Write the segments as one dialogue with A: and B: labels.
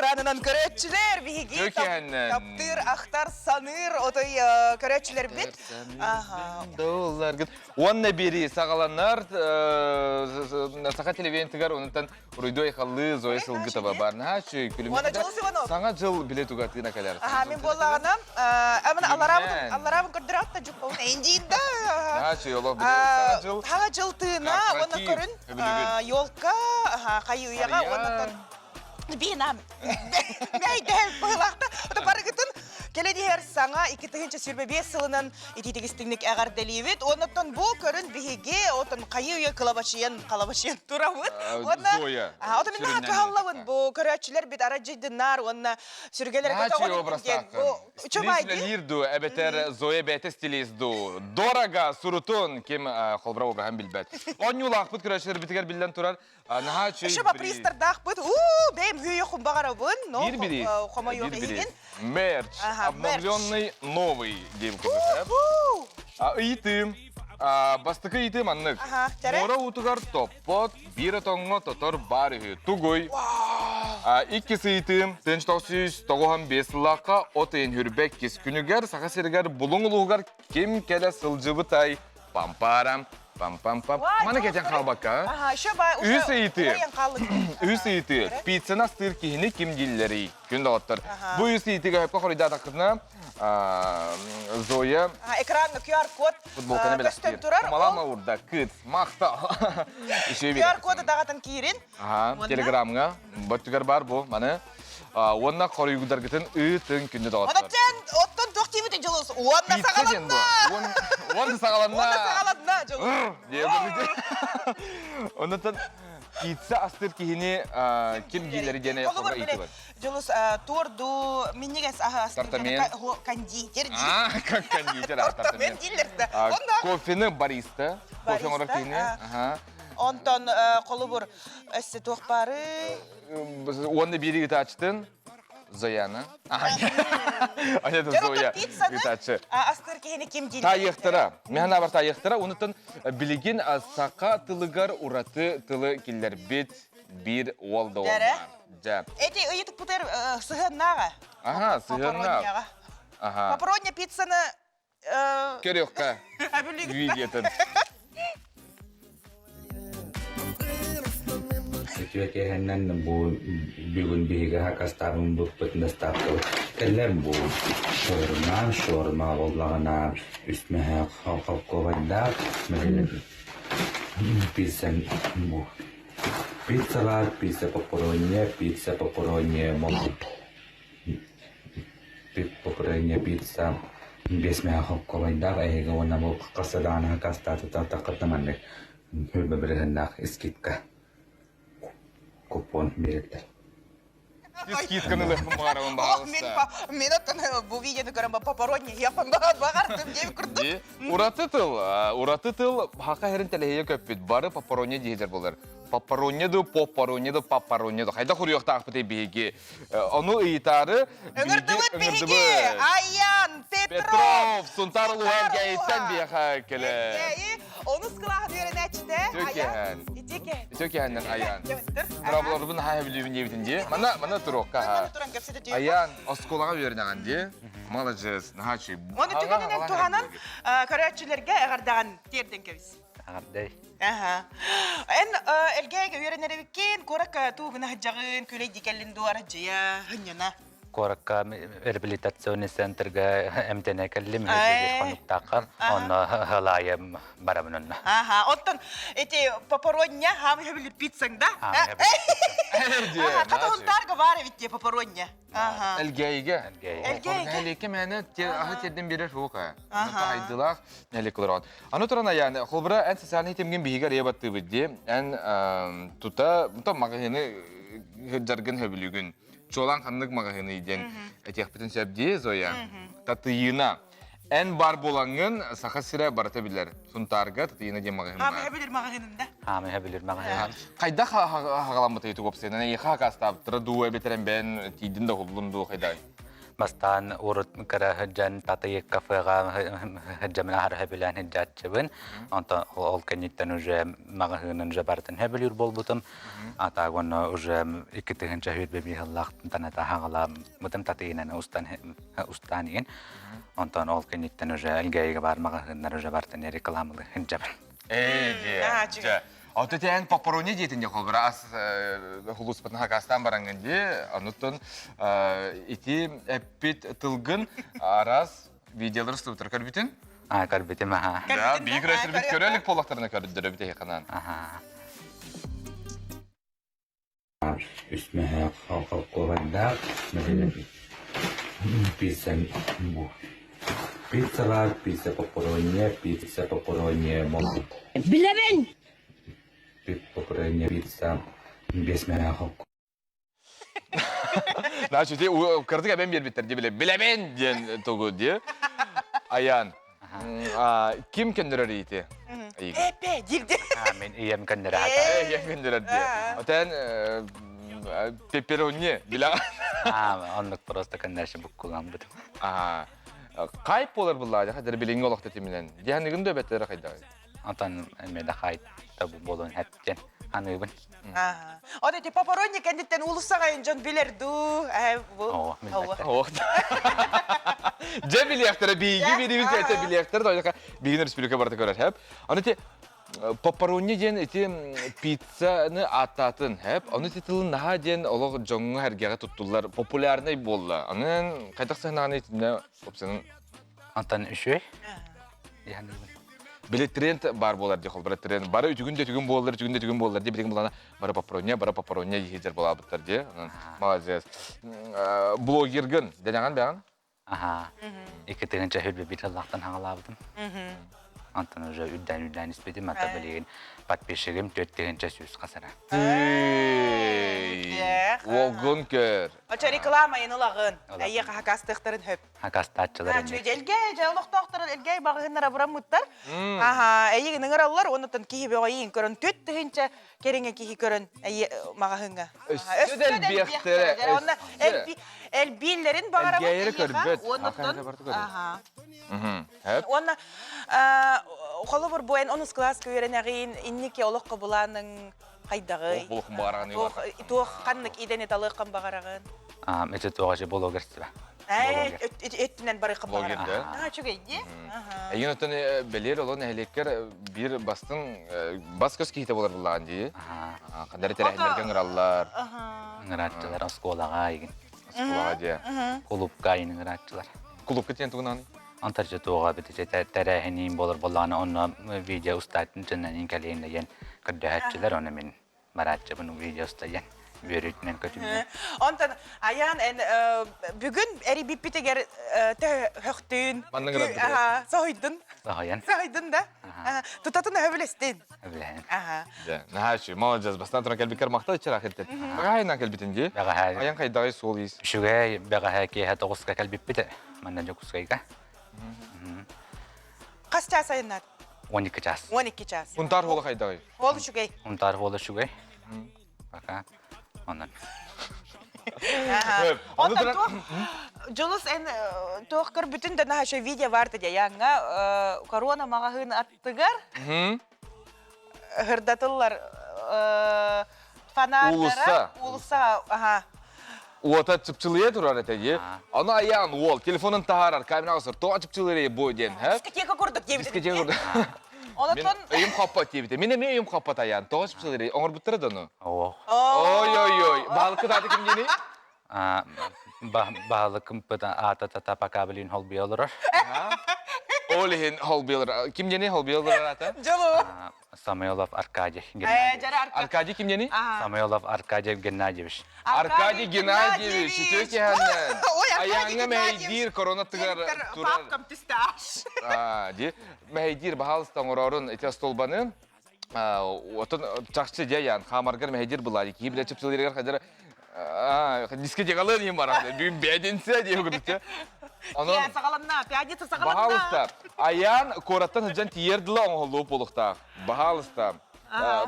A: Экранынан көрөөччүлэр биһиги таптыыр, ахтар, саныыр отой көрөөччүлэрбит.
B: Долларгыт. Уонна биэрии саҕаланар саха телевидениетыгар онтон Уруйду айхаллыы Зоя Сылгытова бар. Наһаа үчүгэй күлүм.
A: Уонна Дьулус Иванов.
B: Саҥа дьыл биле туга тыына кэлэр.
A: Аха, мин буоллаҕына, амын аллараабын аллараабын көрдөрөт да жуппабын эйиндиин да.
B: Наһаа үчүгэй олох биле саҥа дьыл.
A: Саҥа дьыл тыына уонна көрүн елка хайыыйаҕа уонна Бинам. Мэйдэһэл быһылаахта. Ото барыгытын кэлэн иһэр саҥа 2025 сылынан итиитигистиҥник эҕэрдэлиибит. Оннуттан бу көрүн биһиги отон хайыы үйэ кылабачыйан халабачыйан турабыт. Уонна
B: Зоя.
A: Ото мин наһаа кыһаллабын бу көрөөччүлэр бит арадьыйдыннар уонна сүргэлэрэ көтөҕөн диэн бу
B: Стилист үлэлиир дуу, эбэтэр Зоя бэйэтэ стилист дуу. Дорого сурутун ким холбура обраһын билбэт. Оонньуулаахпыт көрөөччүлэрбитигэр биллэн турар. Наһаа үчүгэй
A: Еще бапристардаахпыт. Уу, бэйэм хүүйэ баҕарабын, но
B: Биир бириис.
A: хомойуох
B: Биир
A: иһигин.
B: бириис. Мерч.
A: Ага,
B: Обновленный новый диэн курдук. Ыйытыым. Бастакы ыйытыы маннык.
A: Ага, чэрэ.
B: Муора уутугар топпот, биир отоҥҥо тотор баар үһү. Тугуй? Иккис ыйытыым. 1995 сыллаахха от ыйын хүрбэ иккис күнүгэр Саха сиригэр Булуҥ улууһугар ким кэлэ сылдьыбытай? Пам-парам, пам-пам-пам. Маны кэтэн хаалбакка.
A: Ага, еще ба
B: Үс ыйытыы.
A: Ойон хааллык.
B: Үс ыйытыы. Пиццаны астыыр киһини ким дииллэрий? Күн доҕоттор. Бу үс ыйытыыга сөпкө хоруйдаатаххытына, Зоя
A: Экраҥҥа QR-код
B: футболканы
A: көстөн турар.
B: Малама урда, кыт, махта.
A: QR-коду даҕатан киирин.
B: Аха, телеграмҥа бөттүгэр бар бу маны. Уонна хоруйгударгытын ыытын күндү доҕоттор.
A: Оттон оттон туох диэбит Дьулус? Уонна саҕаланна!
B: Уонна саҕаланна!
A: Уонна саҕаланна, Дьулус!
B: Оннотон пицца астыыр киһини ким дииллэри диэн
A: Холобур, били, Дьулус туорду минньигэс аһы астыыр кондитер
B: А, как кондитер,
A: тартамен дииллэр да.
B: Кофены бариста. Кофе оҥорор киһини.
A: Онтон холобур өссө туох баары
B: Уонна биири ыытааччытын Зояна. Аня Зоя ыытааччы.
A: Астыр киһини ким диир?
B: Таайыахтара. Механа бар таайыахтара. Онуттан билигин саха тылыгар ураты тылы киллэрбит биир уол да уол баар. Дьэ.
A: Эти ыйытыкпытыр сыһыаннааҕа.
B: Аха, сыһыаннаах. Аха.
A: Папаронья пиццаны
B: Көрүөххэ. Видеотын.
C: Үтүө киэһэннэн бу бүгүн биһиги хакастаабын буппут доставкабыт кэллэр бу шаурма, шаурма буоллаҕына үс мөһөөх холкуобайдаах пицца бу пицца баар, пицца пепперони, пицца пепперони Пепперони пицца биэс мөһөөх холкуобайдаах эһиги уонна бу хас даҕаны хакастаатаххытына маннык Хөрбө бырыһыннаах скидка купон биэрэллэр.
B: Скидканы ылыахпын баҕарабын баҕалыста.
A: Мен оттон бу видеоны көрөн папаронни иһиэхпин баҕардым диэбит курдук.
B: Ураты тыл, ураты тыл хака херин тэлэһийэ көппүт. Бары папаронья диэдэр болар. Папаронья ду, поппаронья ду, папаронья ду. Хайда хуруйуохтаахпытый биһиги. Ону ыйытаары
A: Ыҥырдыбыт биһиги Аян Петров.
B: Петров Сунтаар улууһа Элгээйиттэн биэхэ кэлэ.
A: Элгээйи онус кылааһын үөрэнээччитэ Аян. Итике.
B: Итике Аян. Тырабыларбын хаһа билүүбүн диэбитин дии. Манна манна туруокка
A: Манна туран кэпсэтэ
B: Аян оскуолаҕа үөрэнэҕин дии. Маладьыас, наһаа үчүгэй.
A: Оны түгэнинэн туһанан көрөөччүлэргэ эҕэрдэҕин тиэрдэн кэбис.
C: Эҕэрдэй.
A: Аха. Эн Элгээйгэ үөрэнэр эбиккин, куоракка туугуна сылдьаҕын, күлэй кэллин дуо арадьыйа, хынньана.
C: Куоракка реабилитационный центрга эмтэнэ кэллим, хонуктаахха, онно халаайым барабын онно.
A: Аха, оттон эти папаронья, хаамы хөбүлүр пиццаң да? Аха, хатыһынтаарга баар эбит те папаронья.
B: Элгээйигэ.
A: Элгээйигэ.
B: Элгээйигэ мээнэ аһы тиэрдэн биэрэр суох ээ. Таһайдылаах нэлик олорон. Аны туран Аян, холбура эн социальный тимгин биһиги арыйа баттыыбыт дии. Эн тута маҕаһыыны сылдьаргын сөбүлүүгүн. Чуолаан ханнык маҕаһыыный диэн этиэхпитин сөп дии, Зоя. Татыйыына. Эн бар буолаҥҥын Саха сирэ барыта билэр. Сунтаарга Татыйыына диэн маҕаһыын баар.
A: Хаамыһа билэр маҕаһыыным да.
C: Хаамыһа билэр маҕаһыын.
B: Хайдах хаҕаламмытый тугупсыйынан эйиэхэ хакаастаабыттара дуу эбэтэр бэйэн тиийдин да уһуллун дуу хайдай?
C: Бастаан урут кыра сылдьан Татыйык кафеҕа сылдьаммын аһара сөбүлээн сылдьааччыбын. Онтон ол кэнниттэн уже маҕаһыынын уже барытын сөбүлүүр буолбутум. А так уонна уже 2025 сыллаах таната хаҥалаабытым Татыйынан устан устаан иһин. Онтон ол кэнниттэн уже Элгээйигэ баар маҕаһыыннар уже барытын рекламалыы сылдьабын.
B: Ээ, дьэ, дьэ. Ото тэн паппарони диэтин дьэ холбура ас хулуспатын хакастаан бараҥҥын дии. Онуттан ити эппит тылгын арас видеолар устубуттар көрбүтүн?
C: А, көрбүтүм, аха.
B: Да, биир көрөстөрбүт көрө илик буоллахтарына көрдөрөбүт эһиэхэ
C: Аха. Үс мөһөөх холкуобайдаах пицца пиццалаах пицца пепперони пицца пепперони
D: Билэбин!
C: Пепперони пицца биэс мөһөөх
B: Значит, кырдык эбэн биэрбиттэр дии билэ билэбин диэн тугу дии. Аян. Ким көннөрөр ити?
A: Эпе дирди.
C: Мен ийэм көннөрөр.
B: Ийэм көннөрөр дии. Отен пепперони билэ.
C: Оннук просто көннөрші буккулан бутум.
B: Кайп болар булла, хадыр билиңге олохто тиминен. Диһаныгын да беттер хайда.
C: Онтон эмиэ да хаайта буолуон хэттен аныыбын.
A: От эти папарони кэнниттэн уулуссаҕа дьон билэр дуу.
C: Оо, билбэттэр.
B: Дьэ билиэхтэрэ, биһиги бириибит этэ билиэхтэрэ, тоойука биһигин республика барыта көрөр, хэп. Аны ити папарони диэн ити пиццаны ааттаатын, хэп. Аны ити тылын наһаа диэн олох дьоҥҥо эргэҕэ туттуллар популярнай буолла. Аны хайдах сыһынааны итиннэ опсанын
C: Онтон үчүгэй.
B: Били тренд бар буолар дии холбора тренд. Бары үтүгүн да үтүгүн буоллар, үтүгүн да үтүгүн буоллар дии билигин булана бары папарония, бары папарония дии буолаабыттар дии. Молодец. Блогергын дэнэҕин бэҕин?
C: Аха. Икки тыһыынча хүрбэ сыллаахтан хаҥалаабытым. Онтон уже үрдээн-үрдээн испитим, ата билигин подписчигым 4100 хасара.
B: Уолгун көр.
A: Очо реклама ылаҕын. Эйиэхэ хакастыахтарын хөп.
C: Хакастааччылар эмиэ.
A: Элгээ дьэ олохтоохторун элгээ маҕаһыыннара бураммыттар. Аха, эйигин ыҥыраллар, оннуттан киһи бөҕө ийин көрөн 4000 кэриҥэ киһи көрөн маҕаһыыҥҥа.
B: Өссө да элбиэхтэрэ.
A: Онно элбииллэрин баҕарабыт
B: Элгээйэри көрбөт.
A: Оннуттан аха. Уонна холобур бу эн онус кылааска үөрэнэҕин, инники олоххо былааныҥ хайдаҕый?
B: Туох баҕараҕын
A: Туох ханнык идэни талыаххын баҕараҕын?
C: Эти туох блогерство.
A: Өттүнэн барыаххын
B: Блогер да?
A: Аа, үчүгэй дии.
B: Эйин оттон бэлиэр олон нэһилиэккэр биир бастыҥ бас-көс киһитэ болар буллаҕын дии. Ханнары тэрээһиннэргэ ыҥыраллар.
C: Ыҥырааччылар оскуолаҕа игин.
B: Оскуолаҕа дии.
C: Кулупка игин ыҥырааччылар.
B: Кулупка диэн тугунан?
C: Антарчы туоҕа битичэ тэрээһиниин болар боллаҕына онно видео устаатын дьоннонин кэлиэн диэн көрдөһөөччүлэр ону мин барааччыбын видео устайан үөрүүтүнэн көтүннүм.
A: Онтон Аян эн бүгүн эрибиппитигэр төһөхтүүн соһуйдун.
C: Соһуйан.
A: Соһуйдун да. Тутатын өһөбүлэстин.
C: Өбүлэһин.
B: Наһаа үчүгэй, молодец. Бастаан туран кэлбиккэр махтал иччэр ахиттен. Бэҕэһээ кэлбитин дии.
C: Бэҕэһээ.
B: Аян хайдаҕай суол иис.
C: Үчүгэй бэҕэһээ киэһэ 9-ка кэлбиппит. Манна Дьокуускайга.
A: Хас чаас айаннаат?
C: 12 чаас.
A: 12 чаас.
B: Унтаар хуола хайдаҕай?
A: Ол үчүгэй.
C: Унтаар хуола үчүгэй. Пока. Онон.
A: Онтон туох Дьулус эн туох көрбүтүн да наһаа видео бар дияҥҥа корона маҕаһыын аттыгар ырдатыллар фонардара уулусса аха
B: Уота чыпчылыйа турар этэ дии. Аны айаан уол телефонун таһаарар, камераҕа сыр, тоҕо чыпчылыйа бу диэн, һэ?
A: Дискотека курдук диэбит.
B: Дискотека курдук.
A: Онотон
B: Өйүм хоппот диэбитэ. Мин эмиэ өйүм хоппот айаан. Тоҕо чыпчылыйа оҥорбуттара да ону?
C: Ох.
B: Ой-ой-ой. Баалыкы тааты ким диэний?
C: Баалыкым аата тата пока билин холбуйа олорор.
B: Ол иһин холбуйалар. Ким диэний холбуйалар аата?
A: Дьолу.
C: Самойлов Аркадий Геннадьевич.
B: Аркадий ким диэний?
C: Самойлов Аркадий Геннадьевич.
B: Аркадий Геннадьевич, үтүө киһэннэн.
A: Ой, Аркадий
B: Айааҥҥа
A: Геннадьевич.
B: мэһэйдиир корона тыгар турар.
A: Папкам түстэ
B: Аа, ди мэһэйдиир баһаалыста оҥороорун ити остуолбаны отон чахчы дьэ ян хаамаргар мэһэйдиир былаайы киһи билэ чыпчылыырыгар хадьар дискотекалыыр иһин барар бүгүн бэдинсэ диye курдук
A: Онон саҕаланна, пятница саҕаланна.
B: Баһаалыста, Аян куораттан сылдьан тиийэр дыла оҥоһуллуу буолуохтаах. Баһаалыста,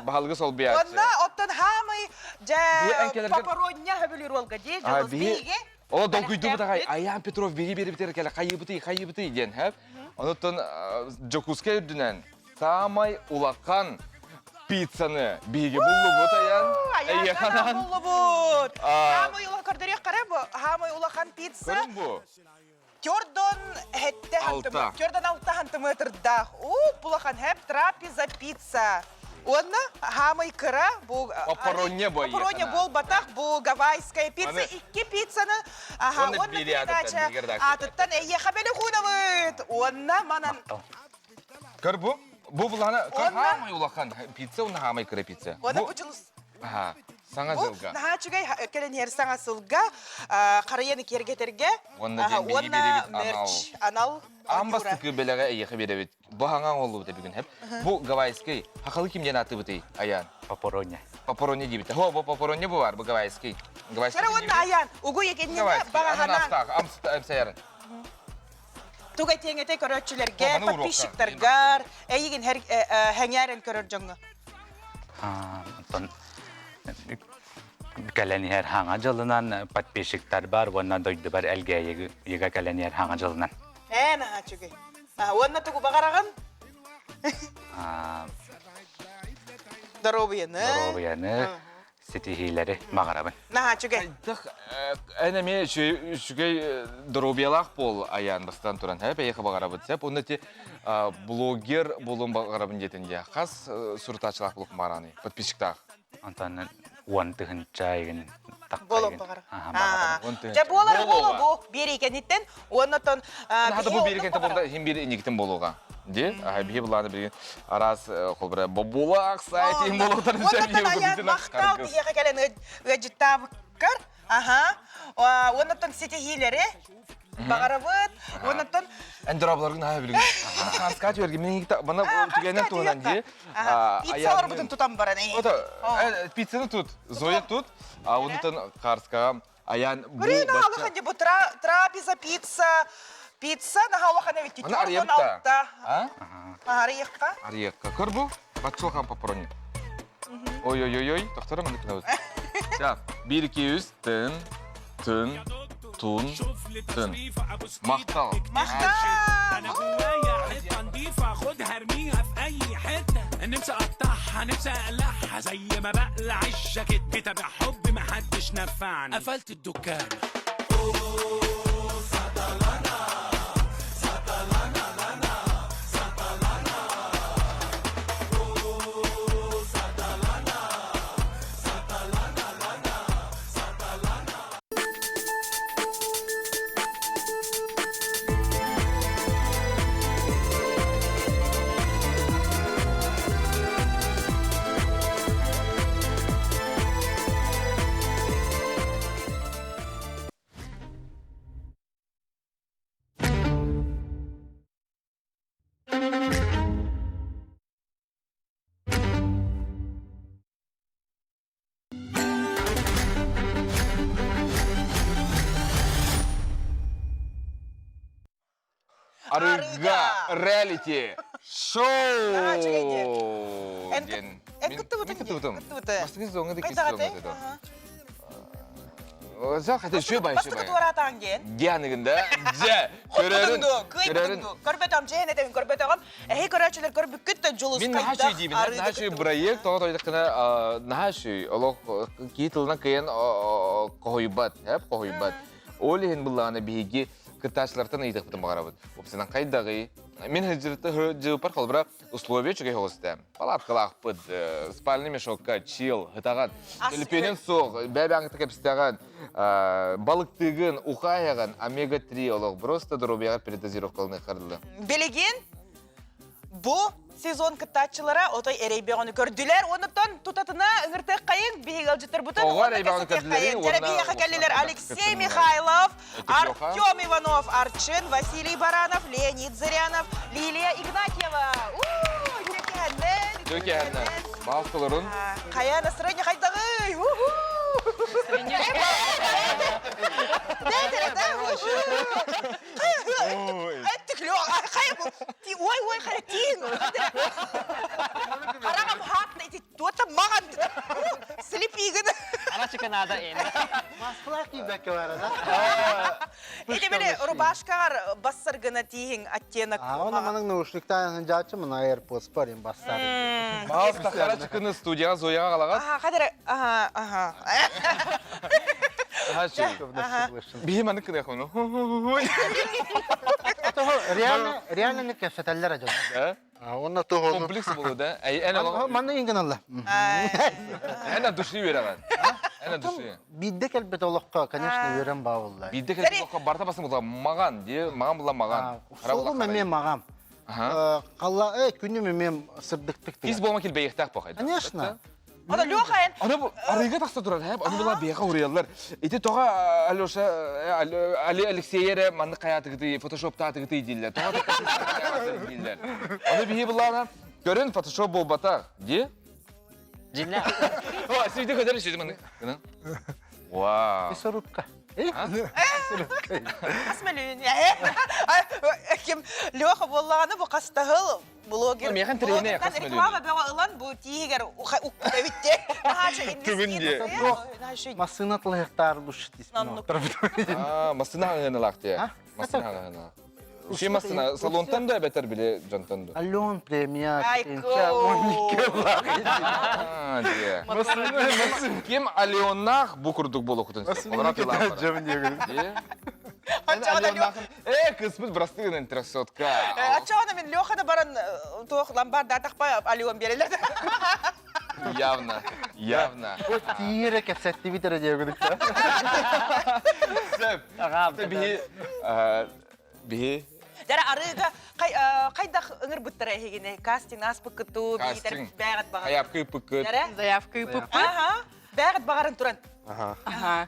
B: баһылыгы солбуйааччы.
A: Онно оттон хаамай дьэ папароння хөбүлүүр уолга дии, дьолус биһиги.
B: Ола долгуйдубут аҕай Аян Петров биһи биэрбитигэр кэлэ хайыыбытый, хайыыбытый диэн, хэп. Онуттан Дьокуускай үрдүнэн саамай улахан пиццаны биһиги буллубут Аян.
A: Эйиэхэ буллубут. Хаамай улахан көрдөрүөх қара бу. Хаамай улахан пицца.
B: Көрүн бу.
A: Төрдон хетте хантымы, төрдон алта хантымытрдаах. Уу, улахан хэп трапеза пицца. Уонна хаамай кыра бу
B: Паппаронья бу
A: Паппаронья буолбатах бу гавайская пицца икки пиццаны аха уонна передача аатыттан эйиэхэ бэлэхуунабыт уонна манан
B: Көр бу бу булана хаамай улахан пицца уонна хаамай кыра пицца.
A: Уонна бу дьылыс
B: Аха, саҥа сылга.
A: Наһаа үчүгэй кэлэн иһэр саҥа сылга харыйаны киэргэтэргэ
B: уонна диэн биһиги биэрэбит анал
A: анал
B: Аан бастакы бэлэҕи эйиэхэ биэрэбит. Бу хаҥаҥ оллубута бүгүн хэп. Бу гавайский. Хахалы ким диэн ааттыыбытый, Аян?
C: Папороня.
B: Папороня диэбитэ. Хо, бу папороня бу бар, бу гавайский.
A: Гавайский. Кара уонна Аян, угу екеннене бағаһанан.
B: Ананастаах, амсайарын.
A: Туга тиэҥэтэй көрөөччүлэргэ, подписчиктаргар, эйигин хэҥээрэн көрөр дьоҥҥо.
C: Онтон кэлэн иһэр хаҥа дьылынан подписчиктар бар уонна дойдубар Элгээйигэ кэлэн иһэр хаҥа дьылынан.
A: Ээ, наһаа үчүгэй. Уонна тугу баҕараҕын? Доруобуйаны.
C: Доруобуйаны, ситиһиилэри баҕарабын.
A: Наһаа үчүгэй.
B: Хайдах эн эмиэ үчүгэй доруобуйалаах буол айаан бастаан туран һэ эйиэхэ баҕарабыт сеп уонна ти блогер буолуон баҕарабын диэтин дии хас сурутааччылаах буолуох баҕараный подписчиктаах
C: Онтон уон тыһынча игин
A: Буолуон баҕара. Дьэ буолар буолуо бу биэриикэниттэн уонна оттон
B: Хата бу биэриикэнтэ буолда иһин биир инникитин буолуоҕа. Ди, биһи былааны билигин араас холбура бобуулаах сайт иһин буолуохтарын
A: Уоннаттан айаан махтал биһиэхэ кэлэн ыалдьыттаабыккар. Аха. Уоннаттан ситиһиилэри баҕарабыт. Уоннаттан
B: Эн дорооболоргун аһа билигин. Хаскаат үөргин мин бана түгэнэн туһунан ди.
A: Пиццаларбытын тутан баран.
B: Ото пиццаны тут, Зоя тут, а онутан Карскаға аян бу
A: Көрүн алахан ди бу трапеза пицца пицца наха улахан эбит
B: Аны арыйабыт
A: А? Арыйыкка.
B: Арыйыкка. Көр бу, батчылхан паппорони. Ой-ой-ой-ой, тохторо маннык гынабыт. Сейчас, 1 2 3 тын, тын, тун, тын. Махтал.
A: Махтал!
E: نفسي اقطعها نفسي اقلعها زي ما بقلع الجاكيت بتابع حب محدش نفعني قفلت الدكان
B: Арыга реалити шоу диэн.
A: Эн кыттыбытын
B: кыттыбытым. Бастакы сезоҥҥа да иккис сезоҥҥа да. За хотя еще бай
A: Бастакы туораатаан диэн.
B: Дианыгын да. Дьэ, көрөрүн.
A: Көрөрүн. Көрбөтөм, дьэһэн этэбин көрбөтөҕүм. Эһи көрөөччүлэр көрбүккүт да дьулус
B: Мин наһаа үчүгэй диибин. Наһаа үчүгэй бырайыак, тоҕо тойдаххына наһаа үчүгэй. Олох киһи тылынан кыайан хоһуйбат, эп хоһуйбат. Ол иһин быллаҕына биһиги кыттааччылартан ыйытыахпытын баҕарабыт. Уопсайынан хайдаҕый? Мин сылдьыппар холобура условия үчүгэй соҕус этэ. Палаткалаахпыт, спальный мешокка, чил, ытаҕан, төлөпүөнүн суох, бэйэ-бэйэҥ кэпсэтэҕин, балыктыыгын, ухаайаҕын, омега-3 олох просто доруобуйаҕар передозировкаланыаххар дылы.
A: Билигин бу сезон кыттааччылара отой эрэй бөҕөнү көрдүлэр. Онуттан тутатына ыҥыртыаххайыҥ биһиги ыалдьыттарбытын
B: Тоҕо эрэй бөҕөнү көрдүлэрий?
A: Дьэрэ биһиэхэ кэллилэр Алексей Михайлов, Артем Иванов, Арчын, Василий Баранов, Леонид Зырянов, Лилия Игнатьева. Үтүөкэһэннэн,
B: Үтүөкэһэннэн. Баалтыларын.
A: Хайа настроение хайдаҕый? Ой, ой, хайа тиин. Хараҕым хаатта ити туота маҕан слепигин.
F: Хара чыканаада эн.
G: Маскалаах киирбэккэ бара да.
A: Ити били рубашкаҕар бассар гына тииһиҥ оттенок.
G: А он манын наушниктаан жаачы мына AirPods бар им бассар.
B: Пожалуйста, хара чыкыны студияға Зояға қалағат.
A: Аха, хадыр, аха, аха.
B: Биһи маннык кына хону.
G: Реально, реально не кэпсэтэллэр дьон.
B: Да?
G: Онно туох
B: Комплекс болу да? Эй, эн
G: Манна ингин алла.
B: Эн от души үөрэҕин. Эн от души.
G: Биирдэ кэлбит олоххо, конечно, үөрэн баалла.
B: Биирдэ кэлбит олоххо барта басым була маган, дии, маган була маган.
G: Суолум эмиэ магам. Қалла, э, күнүм эмиэ сырдыктык.
B: Ис болма килбэйихтээх бохай.
G: Конечно.
A: Ода Леха эн.
B: Аны бу арыйга тахса турар, хэп, аны була бэйэҕэ уруйаллар. Ити тоҕо Алеша, Али Алексеере маннык хайаатыгытый, фотошоптаатыгытый дииллэр. Тоҕо дииллэр. Аны биһи булаана көрөн фотошоп буолбатах, дии.
F: Дьиннэ.
B: О, сүйді көтөр сүйді маны. Вау.
G: Мясорубка.
A: Асмелюн. Ким Леха буоллаҕына бу хастаһыл блогер.
B: Миэхэн тренер хас
A: Реклама бөҕө ылан бу тиигэр уккутабитте.
B: Түгүн дии.
G: Массыына тылыһыктаар лучше
B: Аа, массыына хаҥыналаах дии. Массыына хаҥыналаах. Ши массыына салонтан да бэтэр били дьонтон да.
G: Аллон премия.
B: Аа, дии. Ким Алионнаах бу курдук буолуохутун сөп. Олорон тылаах Дии. Э, кыспыт бырастыгынан трехсотка.
A: Аччаҕына мин Леханы баран туох ломбардаатахпа Алион биэрэллэр.
B: Явно, явно.
G: Тиэрэ кэпсэттибит эрэ диэбит.
B: Сөп. Биһи биһи
A: Дара арыыга хайдах ыҥырбыттара эһигини кастинг ааспыккытуу биитэр бээҕит баҕар.
B: Заявка ыыппыккыт.
H: Заявка ыыппыппыт.
A: Аха. Бээҕит баҕарын туран.
H: Аха.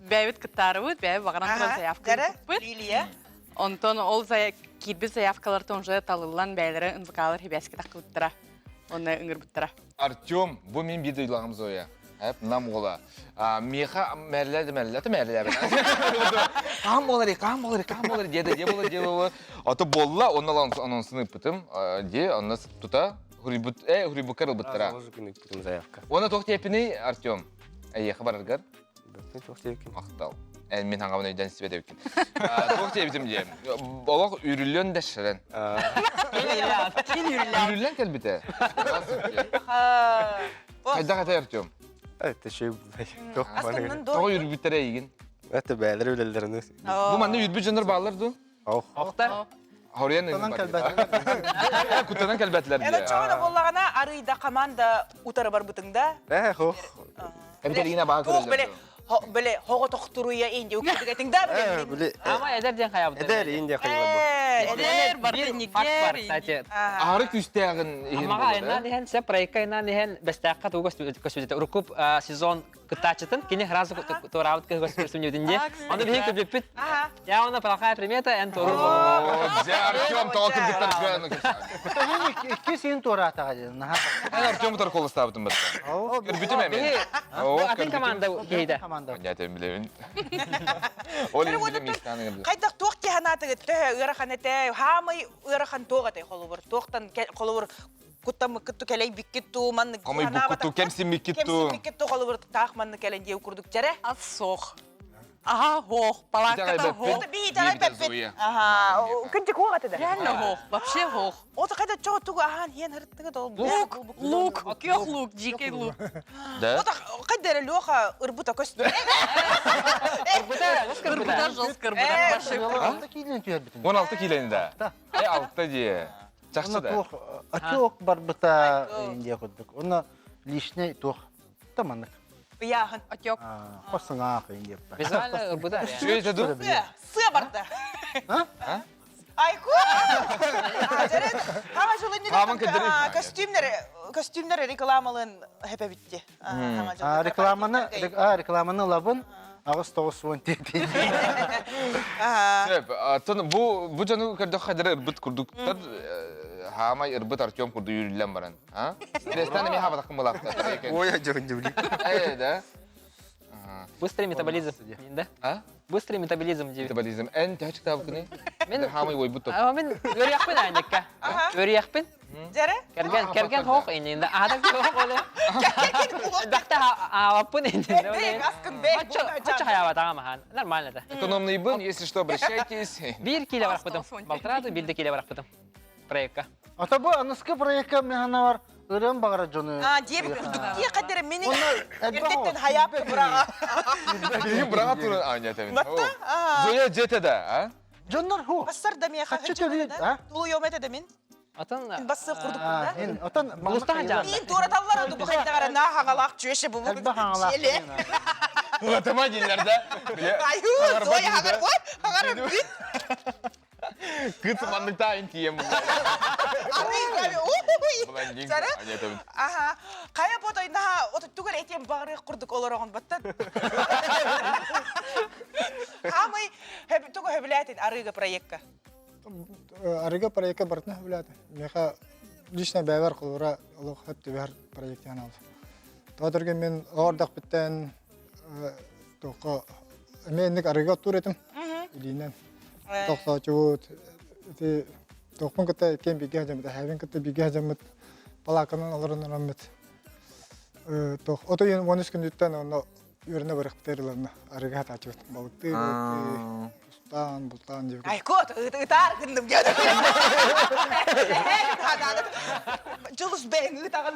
H: Бэйбит кыттаарыбыт, бэйбит баҕаран туран заявка ыыппыппыт.
A: Лилия.
H: Онтон ол киирбит заявкалартан уже талыллан бэйэлэрэ НВК-лар хибээскэ таххыбыттара. Онно ыҥырбыттара.
B: Артем, бу мин биир дойдулааҕым Зоя. Эп нам уола. Миэхэ мэрилээ да мэрилээ да мэрилээ. Хаан буолар, хаан буолар, хаан буолар диэдэ, дьиэ буолар, дьиэ буолар. Ото буолла, онно анонсын ыыппытым. Дьиэ, онно тута хуруйбут, э, хуруйбуккар ылбыттара.
I: заявка.
B: Уонна туох диэппиний, Артем? Эйиэхэ бараргар?
I: Туох диэбиккин?
B: Махтал. Эн мин хаҥабын өйдөөн сибэт эбиккин. Туох диэбитим диэ. Олох үрүллүөн да шырын. Үрүллэн кэлбитэ. Хайдах этэй Артем?
I: Это шей
B: Тоҕо үрбүттэрэ эйигин?
I: Это бээлер үлэлэрини.
B: Бу манна үрбүт дьоннор бааллар дуу?
I: Ох.
F: Охтар.
B: Хоруйан
G: Куттанан кэлбэтилэр.
B: Куттанан кэлбэтилэр
A: Эбэт чоҕуна буоллаҕына арыйда команда утары барбытыҥ да?
I: Э, хох.
B: Эбэтэр баа
A: Туох били били хоҕо тохтуруйа инди уккутугэтиҥ да
I: Э, били.
F: Ама эдэр диэн хайабыт.
I: Эдэр инди хайабыт.
H: Эдэр
F: Факт бар, кстати.
B: Аары күүстээҕин иһин
F: Амаҕа айаннаан иһэн, сэ проекка айаннаан иһэн, бэстээххэ тугу көстүбүтэ. Урукку сезон кыттааччытын кини сразу туораабыт көстүбүтүн дии. Ону биһиги көрбүппүт. Я она плохая примета, эн туору
B: Дьэ, Артем тоҕо кыргыттарга
G: Икки син туораатаҕа дии.
B: Эн Артем утары колостаабытым батта. Көрбүтүм эми.
F: Атын команда киһитэ.
B: Понятия билэбин. Ол иһин билем
A: Хайдах туох тиһанаатыгыт төһө ыарахан этэ, хаамай ыарахан туох этэй холобур, туохтан холобур куттаммыккыт кэлэйбиккит туу, маннык
B: Хомой буккуту, кэмсиммиккит туу.
A: Кэмсиммиккит туу холобур таах маннык кэлэн диэ курдук чэрэ.
H: Ас суох. Аха, хоох, палатката хоох.
A: Аха, күнчик хоох этэ да.
H: Реально хоох, вообще хоох.
A: Ото хайда чоо тугу ахан хиэн хырыттыгы дол.
H: Лук, лук, күөх лук, дикий лук.
B: Да?
A: Ото хайда эрэ Леха ырбыта көстө.
F: Ырбыта,
H: Ырбыта жестко ырбыта.
G: 16 киилени түһэрбитин.
B: 16 киилени да. Э, алта дии. Чахчы да.
G: Туох, отек барбыта индия курдук. Онно лишний туох таманнык.
A: Ыйааһын.
H: Отек.
G: Хосыңаах индия.
F: Визуально ырбыта.
B: Что это ду?
A: Сыа барда. Айку!
B: Хааман кэдэрин.
A: Костюмнер, костюмнер рекламалын хэпэбитти.
G: Рекламаны, рекламаны лабын. Аҕыс тоҕус уон тиэтин.
B: Сөп, оттон бу бу дьону көрдөх хадара ырбыт курдуктар хаамай ырбыт Артем курду үүрүллэн баран. А? Стресстан эми хаабатаххын былаахта.
I: Ой, дьон дьүлі.
B: Э, да?
F: Быстрый метаболизм. Да?
B: А?
F: Быстрый метаболизм диye.
B: Метаболизм. Эн төһө чыктаабыкыный?
F: Мен
B: хаамай уойбут топ.
F: Мен өрүяхпин аанньакка. Өрүяхпин.
A: Дьэрэ?
F: Кэргэн, кэргэн хоох иннинде. Аада хоох оле. Бахта ааппын иннинде.
A: Бэй, аскын бэй.
F: Хачча хаябатаҕа махан. Нормально да.
B: Экономныйбын, если что, обращайтесь.
F: Бир киле барахпытым. Балтараду бир да киле барахпытым. Проектка.
G: Ата бу аныскы проектка механа бар ырыам баҕара дьону.
A: А, диэбит курдук. Тиэ хаддара мини эрдеттен хаяп быраҕа.
B: Билигин быраҕа туран аанньа этэбин.
A: Батта?
B: Зоя дьиэтэ да, а?
G: Дьоннор ху.
A: Бассар да миэхэ
G: Хаччы төлүүр, а?
A: Тулуйуом этэ да мин.
F: Атын
A: Бассы курдук да.
G: Отон
F: Булустаан жаан.
A: Мин туораталлар ону бу хайдагара наа хаҥалаах чүөшэ бу.
G: Элбэх хаҥалаах.
B: Туратама дииллэр да.
A: Айуу, Зоя хаҥар, ой, хаҥар бүт.
B: Кыт манныктаайын тиийэн
A: Сара? Аха. Хайа ботой наха отуттугар этиэн бағыры курдук олороҕун баттан. Хамый тугу хөбүлээтин арыыга проектка?
J: Арыга проектка барытын хөбүлээтин. Меха лично бэйбэр холура олох хөп түбэр проект яналды. Тоҕо мен оордах биттен туохха эмиэ инник арыыга оттуур этим илиинэн тохсоочубут ити туохпун кытта иккиэн бииргэ сылдьаммыт эһээбин кытта бииргэ сылдьаммыт палааканан олорон ороммут туох ото ийэн 13 күнүттэн онно үөрэнэ барыахпыт ыланна арыыга хатааччыбыт балыктыы балыктыы устаан бултаан диэбит
A: Ай кот ытаар гынным диэн Дьулус бэйэҥ ыытаҕын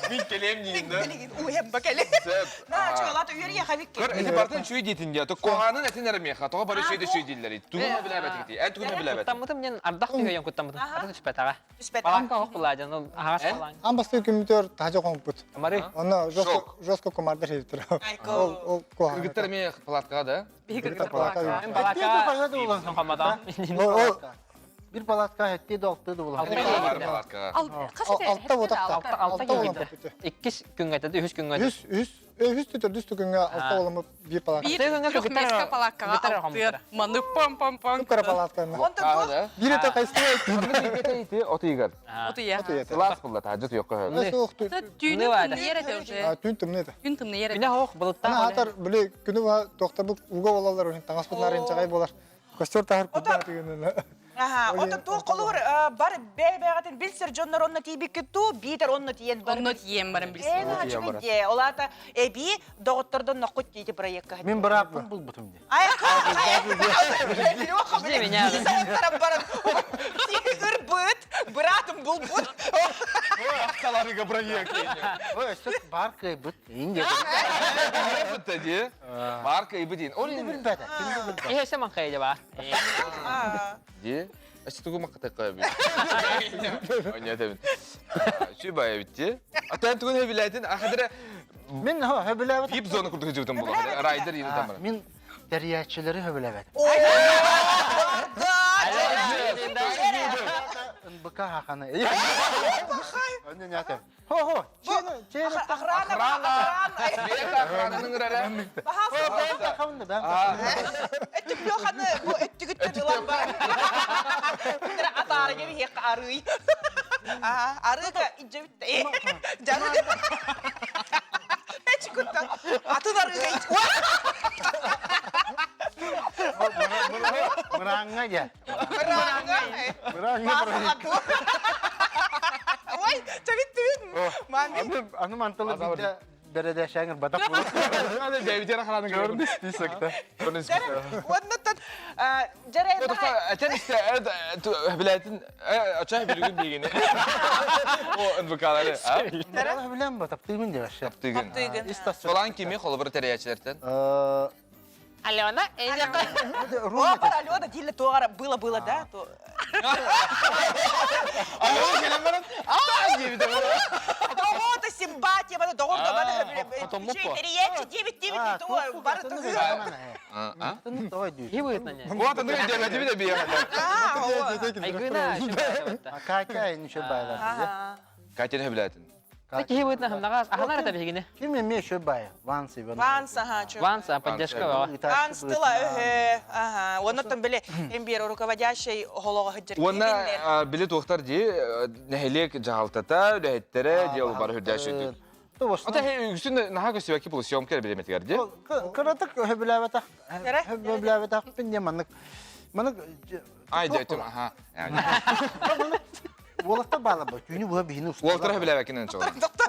B: Мин кэлиэм диин да.
A: Билигин уйам ба кэле.
B: Сөп.
A: На чуолата үөрүйэ хабикки.
B: Көр, эти бартын чүй диэтин диэ. Куһаанын этин эрэ миэхэ. Тоҕо бары чүй да чүй дииллэрий. Тугу билээбэтик Эн тугу билээбэтик.
F: Куттаммытым диэн ардах түһүйэн куттаммытым. Ардах түспэтэҕэ.
A: Түспэтэҕэ.
F: Балаакка оһох булаа дьон аһаҕас балаан.
J: Аан бастакы күммүтүгэр таһдьа хоҥпут.
F: Мары.
J: Онно жестко кумардар иһиттэр. Ол ол куһаҕан.
B: Кыргыттар эмиэ палаткаҕа да?
J: Кыргыттар палаткаҕа.
F: Мен палаткаҕа хомматаҕым.
J: Ол
G: Bir палатка хетти да алты да була.
B: Палаткаҕа.
J: Алта буотахта.
F: Алта киһи Иккис күҥҥэ этэ, үһүс күҥҥэ.
J: Үс, үс, үһүс төрдүс күҥҥэ алта оламы биир палатка.
H: Биир трехместка палаткаҕа алтыа. Маны пам-пам-пам.
J: Кыра палатка.
A: Онтон
J: Биир это хайсты.
B: Отыйгар.
H: Отуйа.
B: Сылаас булла таһдьа туйокка
J: хөп.
H: Түүнү тымныйар этэ уже.
J: Түүн тымны этэ.
H: Түүн тымныйар этэ.
F: Күнэ хоох былыттаах.
J: Ана атар били күнү баха туохтарбыт уга болалар уһун таҥас бутнар инчаҕай болар. Костер таһар курдаа түгэнэ.
A: Аха, онтон туох холугур бар бэйбэҕэтин билсэр дьоннор онно тиийбиккит туу, биитэр онно тиийэн бар.
H: Онно тиийэн баран билсэр.
A: Ээ, наачыгы дьэ, ол аата эбии доҕоттордон ноххут тиити проекка.
G: Мин бырааппын булбутум дии.
A: Ай, баран ырбыт, быраатым булбут.
B: Ахталарыга проект.
G: Ой, өссө бар кыайбыт. Индия.
B: Бытта дии. Бар кыайбыт диин. Ол
G: Ким билбэтэ, ким билбэтэ.
F: Иһэсэ маҥхайа баар.
B: Дии. Өссө тугу махтакка эбит. Онья эбит. Сүбай эбит дии. Атан тугун хөбүлээтин ахадыра
G: Мин хөбүлээбит.
B: Бип зона курдук жыбытым була. Райдер иин тамара.
G: Мин тэрийээччилэри хөбүлээбэт. НБК хаханы. Онно нятым. Хо-хо. Чена
A: Охрана, охрана.
B: Света охрананың ырара.
A: Өттүк лоханы бу өттүгүттэн ылан бар. Күннere атаары кеби хек арый. Аа, арыга иджебит. Жаны. Эч кутта. Атын арыга ич.
G: Мырааңҥа дьэ.
A: Мырааңҥа.
G: Мырааңҥа
A: Ой, чабиттибин. Мами.
G: Аны мантылы биирдэ бэрэдээшээҥэр батах
B: Аны дәбитер охрананың
I: Черный список-то.
B: Черный список.
A: Оннотон дьэрэ
B: Этен истэ билэтин оча билигин билигин. О НВКлары.
G: Билэн ба таптыгын деп вообще.
B: Таптыгын. Солан кими холобур тэрийээчилэртэн?
H: Алена,
A: О, бар Алена, диле туара было было да, то.
B: Алена келен баран. Аа диэбит.
A: Доҕоото симпатия бана доҕор да бана тэрийээччи диэбит диэбит то бары
B: Вот аны диэбит диэбит биэ.
F: Айгына,
G: Катя ничего байлар.
B: Катя не билэтин.
F: Киһи быытна хымнаҕас, аһанар это биһигини.
G: Ким эмиэ шө бай? Ванс Иванов.
A: Ванс, аха, чё.
F: Ванс, поддержка баҕа.
A: Ванс тыла, өһө, аха. Оннотон били эмбиэр руководящий холоҕо сылдьар
B: Уонна били туохтар дии нэһилиэк дьаһалтата, үлэһиттэрэ диэл бары үрдээшүтүк. Ата үгүсүн наһаа көстүбэкки бу съемка эрэ билеметигэр дии.
G: Кыратык хөбүлээбэтэх хөбүлээбэтэхпин диэн маннык маннык
B: Ай дьэ аха.
G: Уолаттар баалар түүнү быһа биһини усталар.
B: Уолаттар билээбэккин чол.
G: Доктор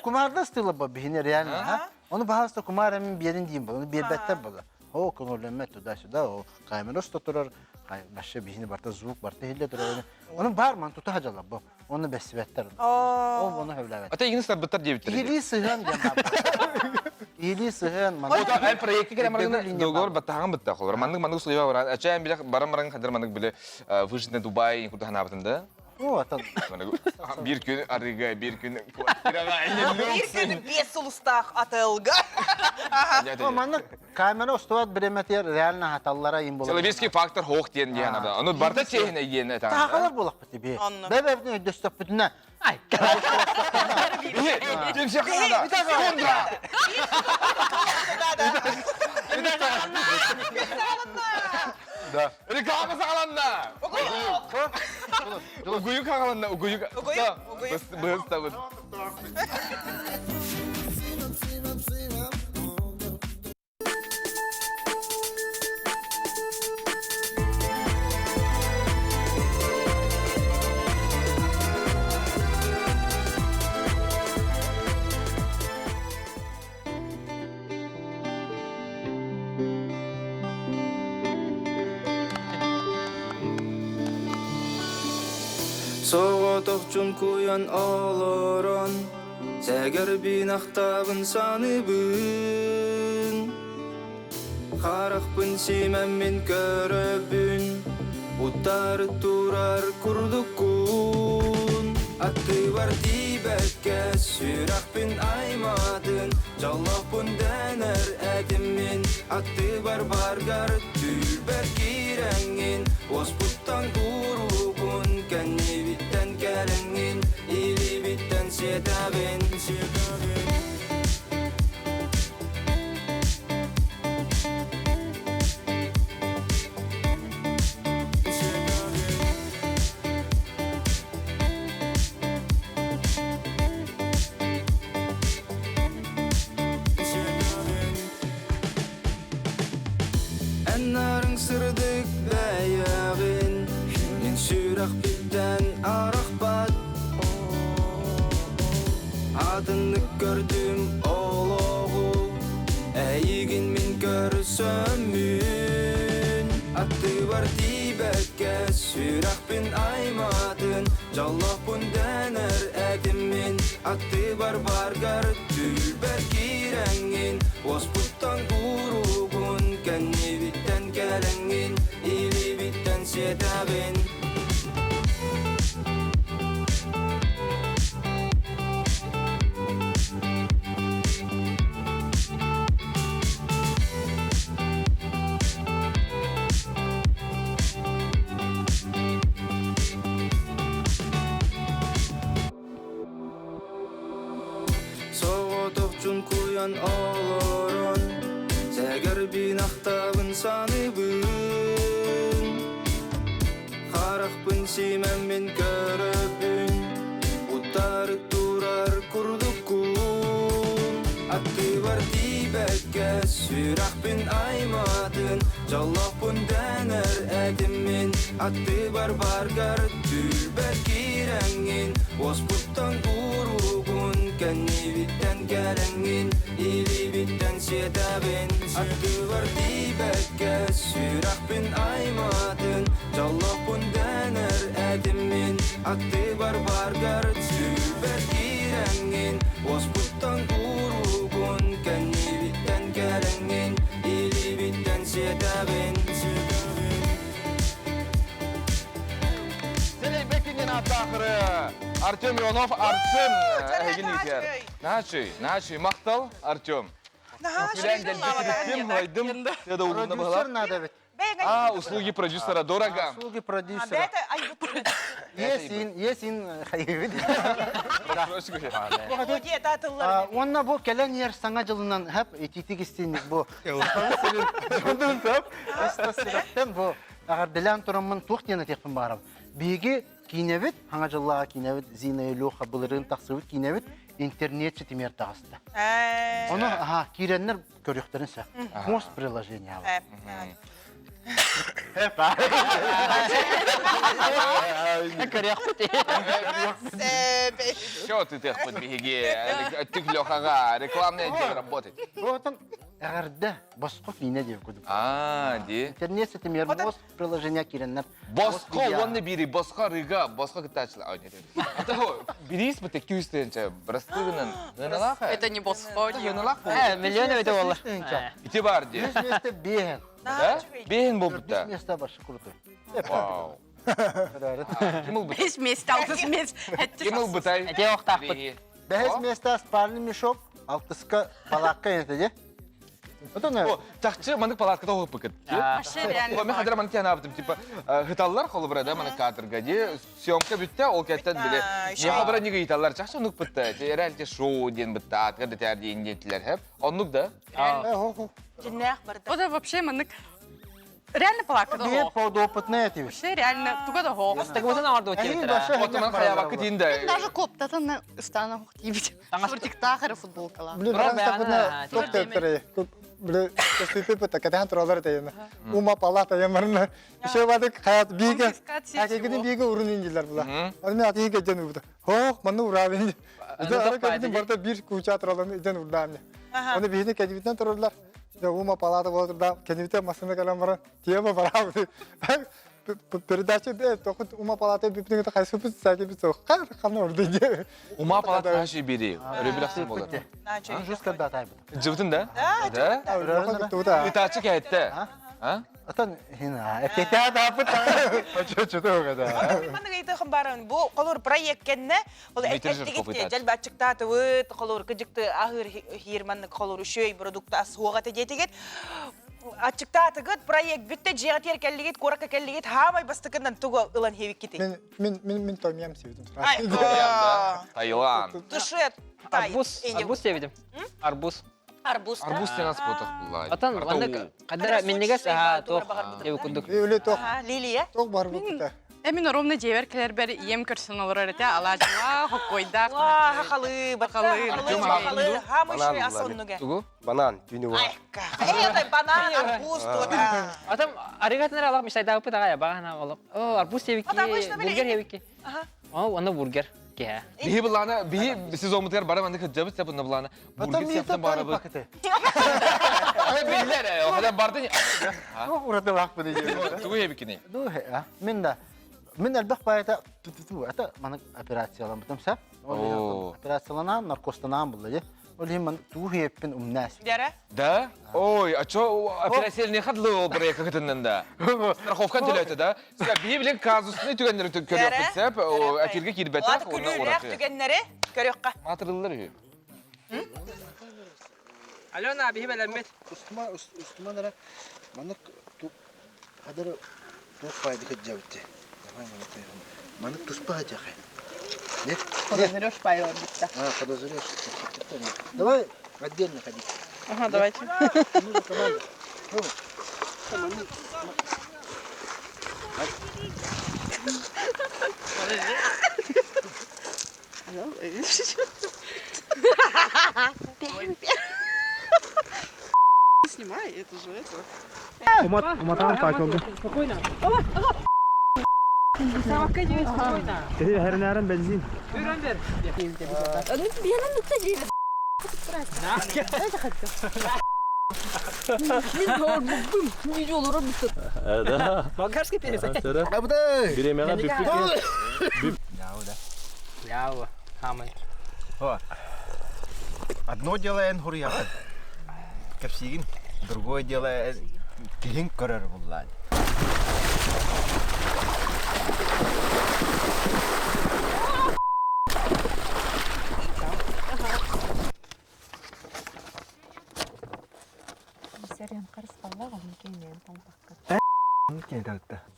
G: Кумаарда ыстыылар ба биһини реально. ха? Оны баһаста кумаар эмин биэрин диин ба, оны биэрбэттэр бала. О, көҥүллэммэт туда-сюда, о, камера уста турар, вообще биһини барта звук барта иһиллэ турар. Оны бар ман тута хажалар бу. Оны бэссибэттэр. Ол оны хөбләбэт.
B: Ата игин сарбыттар диэбиттэр.
G: Киһилии сыһыан диэн баар. Киһилии сыһыан
B: маннык. Ото эн проекты кэлэн баран договор баттаһаҕын бытта холор. Маннык маннык условия баран. Ача эн биле баран баран хадыр маннык биле выжить Дубай курда ханаабытын да.
G: О, ата.
B: Биир күн арыга, биир күн квартираға.
A: Биир күн бес сулустаах атылга.
G: Маннык камера устубат биреметер реально хаталлара им болар.
B: Человеческий фактор хоох диэн диэн ада. Ону барта чехине диэн это.
G: Тахалар булах бити. Бэбэбин өйдөстөппүтүнэ.
F: Ай.
B: Ким сехана? Кондра. Да. Реклама саҕаланна. Угуйук хаҕаланна, угуйук.
A: Угуйук, угуйук.
B: Быстабыт.
K: Соҕотох чуҥкуйан олорон, сэгэрбин ахтабын саныыбын. Харахпын симэммин көрөбүн, утары турар курдуккун. Аттыбар тиийбэккэ сүрэхпин аймаатын, дьоллоохпун дэнэр этим мин. Аттыбар баргар түүлбэр киирэҥҥин, уоспуттан ууруугун, кэннибиттэн кэлэҥҥин, илиибиттэн сиэтэбин, сиэтэбин. Эн сырдык бэйэҕин Мин сүрэхпиттэн арахпат Атыннык көрдүм олоҕу Эйигин мин көрсөммүн Аттыбар тиийбэккэ сүрэхпин аймаатын Дьоллоохпун дэнэр этим мин Аттыбар баргар түүлбэр киирэҥҥин Уоспуттан ууругун кэннибиттэн кэлэҥҥин Илиибиттэн сиэтэҕин Соҕотох чуҥкуйан олорон, сэгэрбин ахтабын саныыбын. Харахпын симэммин көрөбүн, утары турар курдуккун. Аттыбар тиийбэккэ сүрэхпин аймаатын, дьоллоохпун дэнэр этим мин. Аттыбар баргар түүлбэр киирэҥҥин, уоспуттан ууругун, кэннибиттэн кэлэҥҥин, илиибиттэн сиэтэбин. Аттыбар тиийбэккэ сүрэхпин аймаатын, дьоллоохпун дэнэр этим мин. Аттыбар баргар түүлбэр киирэҥҥин, уоспуттан ууругун, кэннибиттэн кэлэҥҥин, илиибиттэн сиэтэбин.
B: Сэлэйбэккинен аттаахыры Артем Иванов Артем эһигин иитэр. Наачый, наачый, махтал Артем. Күлэн
G: Продюсер надо ведь.
B: А, услуги продюсера дорого.
G: Услуги продюсера. Есин, есин хайыбыт. Уонна бу кэлэн иһэр саҥа дьылынан хап ититик истинник бу. Онтон сөп. Эстасыраттан бу аҕарделян тураммын туох диэн этиэхпин баарам. Биһиги киинэбит, хаҥа дьыллааҕы киинэбит Зина Илюха былырыын тахсыбыт киинэбит интернет ситимигэр таҕыста. Ону аха киирэннэр көрүөхтэрин сөп. Мост приложение.
F: Көрүөхпүт.
B: Все тытыахпыт биһиги. Өттүк Лехаҕа рекламный отдел работает.
G: Отон эҕэрдэ босхо киинэ диэн курдук.
B: Аа, ди.
G: Интернет ситимигэр бос приложение киирэннэр.
B: Босхо уонна биири босхо рыга, босхо кыттааччылар. Ой, нет. Это бириис бу теккүүс тыынча бырастыгынан ыналаах.
H: Это не босхо.
B: Ыналаах
F: Миллион эбите буолла.
B: Ити бар ди.
G: Үс место биэһин.
B: Да? Биэһин буолбута.
G: Үс место башы крутой.
B: Вау. Ким ылбыта?
H: Бэс месте, алтыс мест.
B: Ким ылбытай?
F: Эти охтаахпыт.
G: Бэһис место спальный мешок, алтыска палатка ете
B: О, чахчы маннык палаткада оһуппукут.
H: Вообще реально.
B: Мен хадыр маннык тианаабытым, типа, хыталлар холобура да, маннык кадрга, ди, съемка бүтте, ол кэттен биле. Не холобура нига ыйталлар, чахчы оннук бытта, реалити шоу диэн бытта, атыгар да тээр диэн диэтилэр, хэп. Оннук да?
A: Дьиннээх барда.
H: Ода вообще маннык реально палатка да
G: Биир подопытный этибит.
H: Вообще реально туга да хоо.
F: Астыгыбытын оҥордубут диэбиттэрэ.
B: Отуман хаябаккы тиинде.
H: Даже коптатын ыстаана хох диэбит. Шортиктаах эрэ футболкалаах.
J: Блин, растапына топ тептери. Блин, көстүпү пыта кэтэн туралар тейена. Ума палата ямарына. Еще бадык хаят биге. Хакегини биге урун индилер була. Аны мен атыгы кеден убута. Хох, манны урабын. Иде ары кедин барда бир куча туралын иден урдаамне. Оны бихини кедибитен турулар. Ума палата бола турда. Кедибите масына калам бара. Тема бара. Передача бе тохут ума палата бипнеге кайсы бит саки бит кар каны орды.
B: Ума палата хашы бири. Рөбүләксен болар.
G: Жестко да тайбыт.
B: Жыбытын да? Да. Ытаачы кәйтте. А?
G: Отон хина эпетя да пыта. Очо чото гада.
A: Маннык ыйтыхым барын бу колор проект кенне ол эттигит жалбачыктаатыбыт колор кыжыкты ахыр хир маннык колор үшөй продукт асуга тедетигит ачыктаатыгыт проект бүтте жига тер келлигит куракка келлигит хаамай бастыкынан тугу ылан хебиккити.
J: Мен мен мен мен томьям себитим.
B: Таиланд.
A: Туше
F: Арбуз, арбуз себитим. Арбуз.
A: Арбуз.
B: Арбуз сен спотах булла.
F: Атан маннык кадара миннегес а тох деп курдук.
J: Үле тох.
A: Лилия.
J: Тох бар бу
H: Эмин ровно жебер келер бер ием көрсөн олор эрете алаажыла хоккойдак.
A: Ва хахалы бакалы бакалы хамыш асоннуга.
B: Тугу?
I: Банан, түүнү бар.
A: Эй, банан, арбуз туга.
F: Атам аригатнер алак мисайда пыт агая багана олок. О, арбуз себики, бургер себики. О, аны бургер. Ке.
B: Биһи булана, биһи сезон бутер бара маннык хыджабыт сеп булана. Бургер септен бара бу. Аны биллер, о хада барды.
G: Урады лак бу диye.
B: Тугу ебикини.
G: Ду мен да мен элбэх байта ту это маны операциялан бутум сап. Операцияланан наркостанан булла. Ол хим мен туу хеппин умнас.
A: Дәрә?
B: Да? Ой, а чо операция не хадлы ол бір екі күтіннен да. Страховка төлөйті да. Сә бии билен казусны түгеннер көрөк битсеп, әкирге кирбетек,
A: Олар күлүрәк түгеннәре көрөккә.
B: Матырылар үй.
F: Алена, биһи белеммет.
G: Устума устума нара маны ту хадыр ту файда хеджабты. Давай маны тайгын. Маны туспа хажахай. Нет?
H: Подозрешь пайла битта.
G: А, подозрешь. Давай отдельно ходить.
H: Ага, давайте.
G: Мы же команда.
H: Снимай, это же это.
L: Уматан пакылды.
F: Спокойно. Спокойно.
L: Хернәрен бензин.
F: Болгарский перец. Ява, хамай.
I: Одно дело эн хурьяхат. Кепсигин. Другое дело кихин көрөр буллан.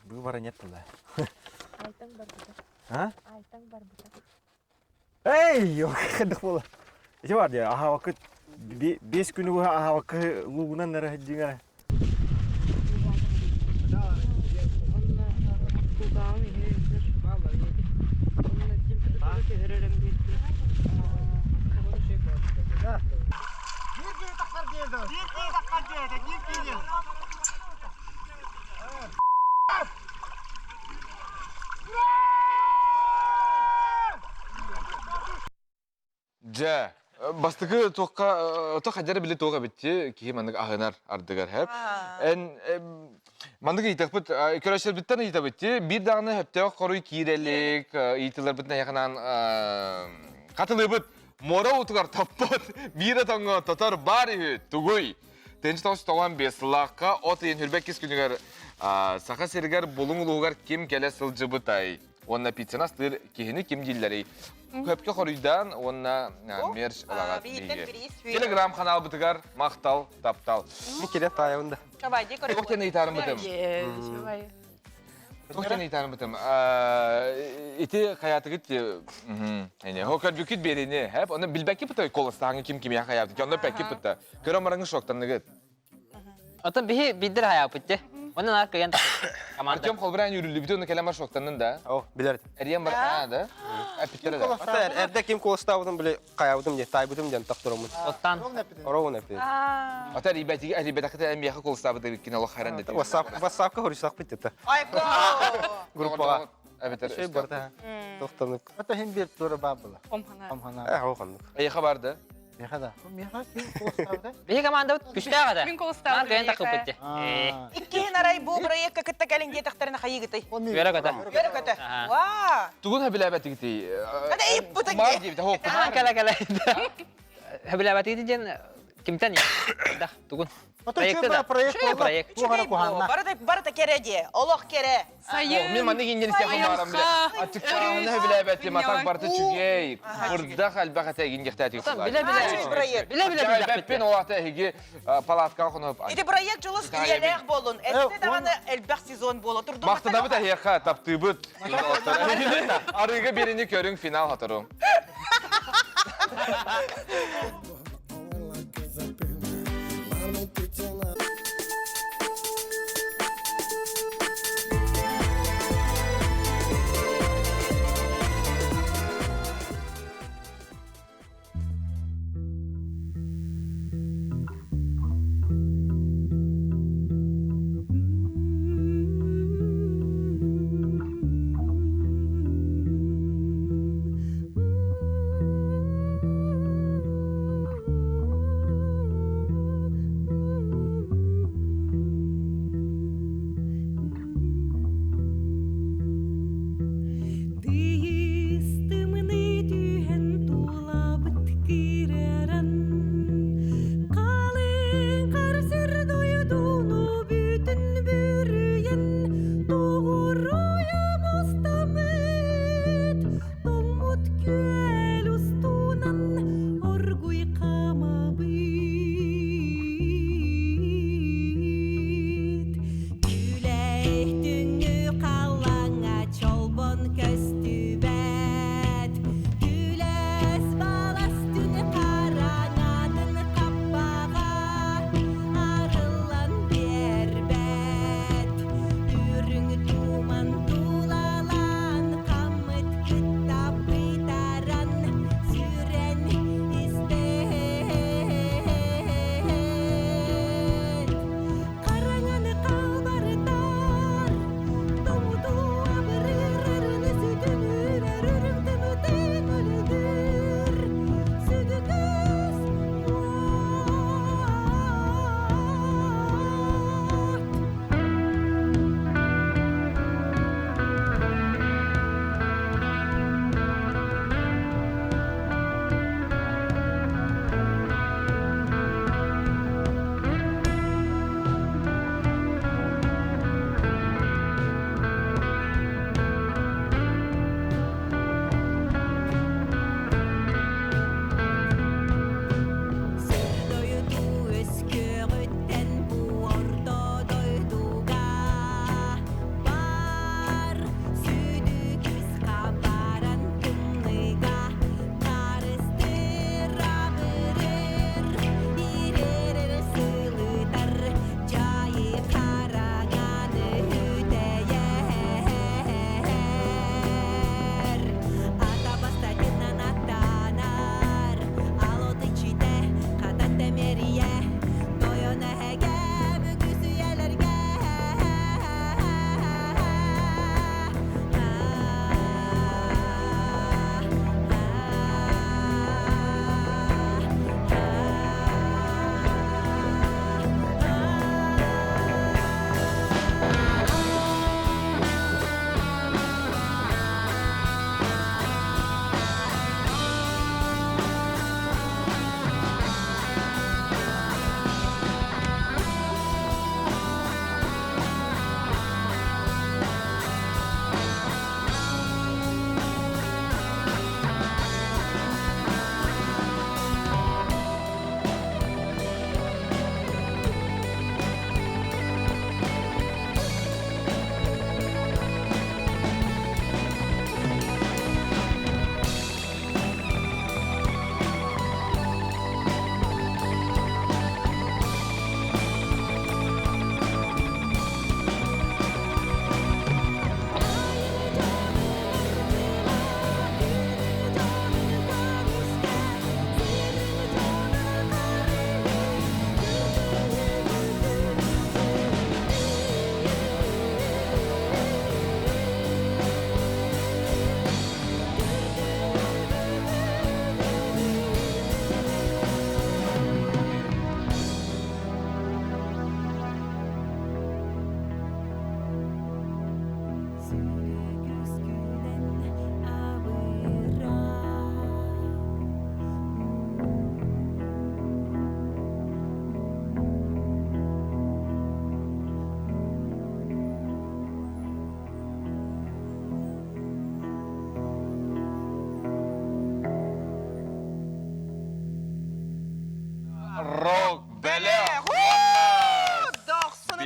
I: Выбора нет тогда. А?
L: Эй, хедих була. Ити бар дия, аха вакыт бес күнү буха аха вакыт лугунан нара хеддиңара.
B: Дьэ, бастакы туохха ото хадьара били туох эбитти киһи маннык аһынар ардыгар хэп. Эн маннык ыйытыахпыт көрөсөрбүттэн ыйытабыт биир даҕаны хөптөөх хоруй киирэлик ыйытыларбытын эйэхинан хатылыыбыт муора уутугар топпот биир отоҥҥо тотор баар үһү тугуй 1995 сыллаахха от ыйын хүрбэккис күнүгэр Саха сиригэр Булуҥ улууһугар ким кэлэ сылдьыбытай? Уонна пиццаны астыыр киһини ким дииллэрий? Көпкө хоруйдаан уонна мерч ылаҕат биһиги. Телеграм ханаалбытыгар махтал, таптал.
L: Мин кирэ таайабын да.
B: Туох диэн ыйытаарым бытым? Туох диэн ыйытаарым бытым? Ити хайаатыгыт эне хо көрбүккүт биэриини, хэп, оны билбэкки быта колостааҥы ким кимиэхэ хайаабыт, онно пэкки быта. Көрөн бараҥы шоктанныгыт.
F: Отон биһи биддер хаyaаппыт те. Онон аар кыйан команда.
B: Артем холбураан үрүллүбүтү оны кэлэн бар шоктаннын да.
L: О, билэр.
B: Эриэн бар аа да. Эпиттер да.
L: Ата эрдэ ким колостаабытын биле хайаабытым диэн, таайбытым диэн тохтороммут.
F: Оттан.
L: Ороун эппит.
B: Ата рибэтиги рибэтакыта эмиэхэ колостаабыт кин олох хайран дэтин.
L: WhatsApp WhatsAppка хоруйсаахпыт дете.
A: Айко!
L: Группаға.
B: Эбетер.
L: Şey барда. Тохтанып.
G: Ата хин бир тура баар була.
H: Омхана.
G: Омхана.
L: Э, оҕоннук.
B: Эйиэхэ барды.
G: Миэхэ да. Миэхэ ким колостаабыта?
F: Биһи командабыт күстээх этэ.
H: Мин колостаабытым
F: Наар кыйан
H: эйиэхэ.
F: такыппыт те.
A: Иккиһин арай бу проекка кытта кэлин диэтэхтэринэ хайыгытай?
F: Үөрэ көтө.
A: Үөрэ көтө. Ваа!
B: Тугун хөбүлээбэтигитий?
A: Ата ыйыппытыҥ
B: Кумаар диэбитэ, хоп,
F: Ахан
B: кумаар.
F: кэлэ кэлэ. Хөбүлээбэтигит диэн кимтэн я? Тугун?
G: Проекты да. Проект
F: Проект.
A: Барыта барыта кэрэ диэ. Олох кэрэ.
H: Сайын.
B: Мен маннык ингин истиэххэ баарам биле. Ачыктааны хөбүлээбэттим, атак барыта үчүгэй. Бырдах элбэх этэ игин диэхтээти.
F: Биле биле.
A: Проект.
F: Биле биле биле.
B: Бэппин ол ата эһиги палаткаҕа хонуп.
A: Ити проект дьулус үйэлээх буолун. Эссе даҕаны элбэх сезон буола турдун.
B: Махтанабыт эһиэхэ, таптыыбыт. Арыыга биэrini көрүҥ финал хатору.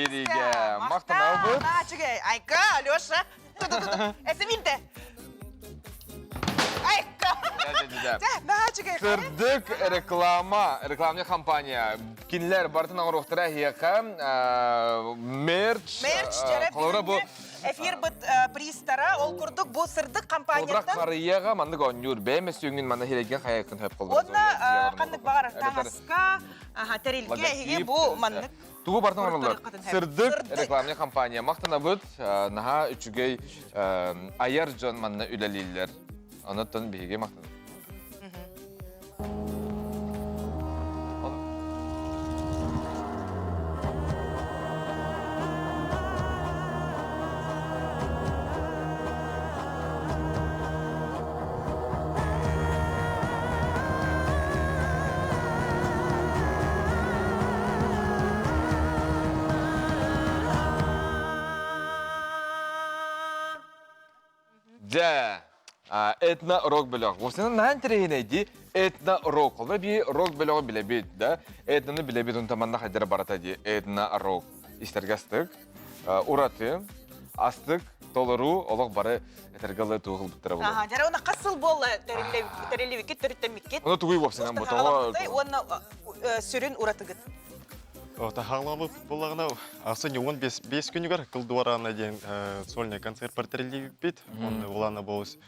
B: Биригэ мактанабыт.
A: Наачыгай, Айка, Алеша. Эсэминте. Айка. Наачыгай.
B: Сырдык реклама, рекламная компания. Кинилэр бартын оҥоруохтара эһиэхэ мерч.
A: Мерч,
B: Холобура бу
A: эфир быт пристара, ол курдук бу сырдык
B: Холобура
A: компанияттан.
B: харыйаҕа маннык оонньуур бэйэм өссүҥҥүн манна хирэйгин хайаккын хөп холобура.
A: Онно ханнык баҕарар таҥаска, тэрилгэ эһиги бу маннык
B: Тугу бартан оҥороллор? Сырдык рекламная компания. Махтанабыт, наһаа үчүгэй айар дьон манна үлэлииллэр. Онон биһиги махтанабыт. Дьэ, этно-рок бөлөх. Осынан наһаа интэриэһинэй дии. Этно-рок. Холобура бии рок бөлөҕү билэбит да. Этноны билэбит, онтон манна хайдара барата дии. Этно-рок. Истэргэ астык. Ураты, астык, толоруу, олох бары этэргэ ылы туох ылбыттара буолуо.
A: Аха, дьара уонна хас сыл буолла тэриллибиккит, төрүттэммиккит?
B: Ону тугуй уопсайынан бу тоҕо
A: Уонна сүрүн уратыгыт.
M: Таһаалаабыт буоллаҕына, ахсынньы 15 күнүгэр Кылдуораана диэн сольный концерт тэриллибиппит. Онно улаана болус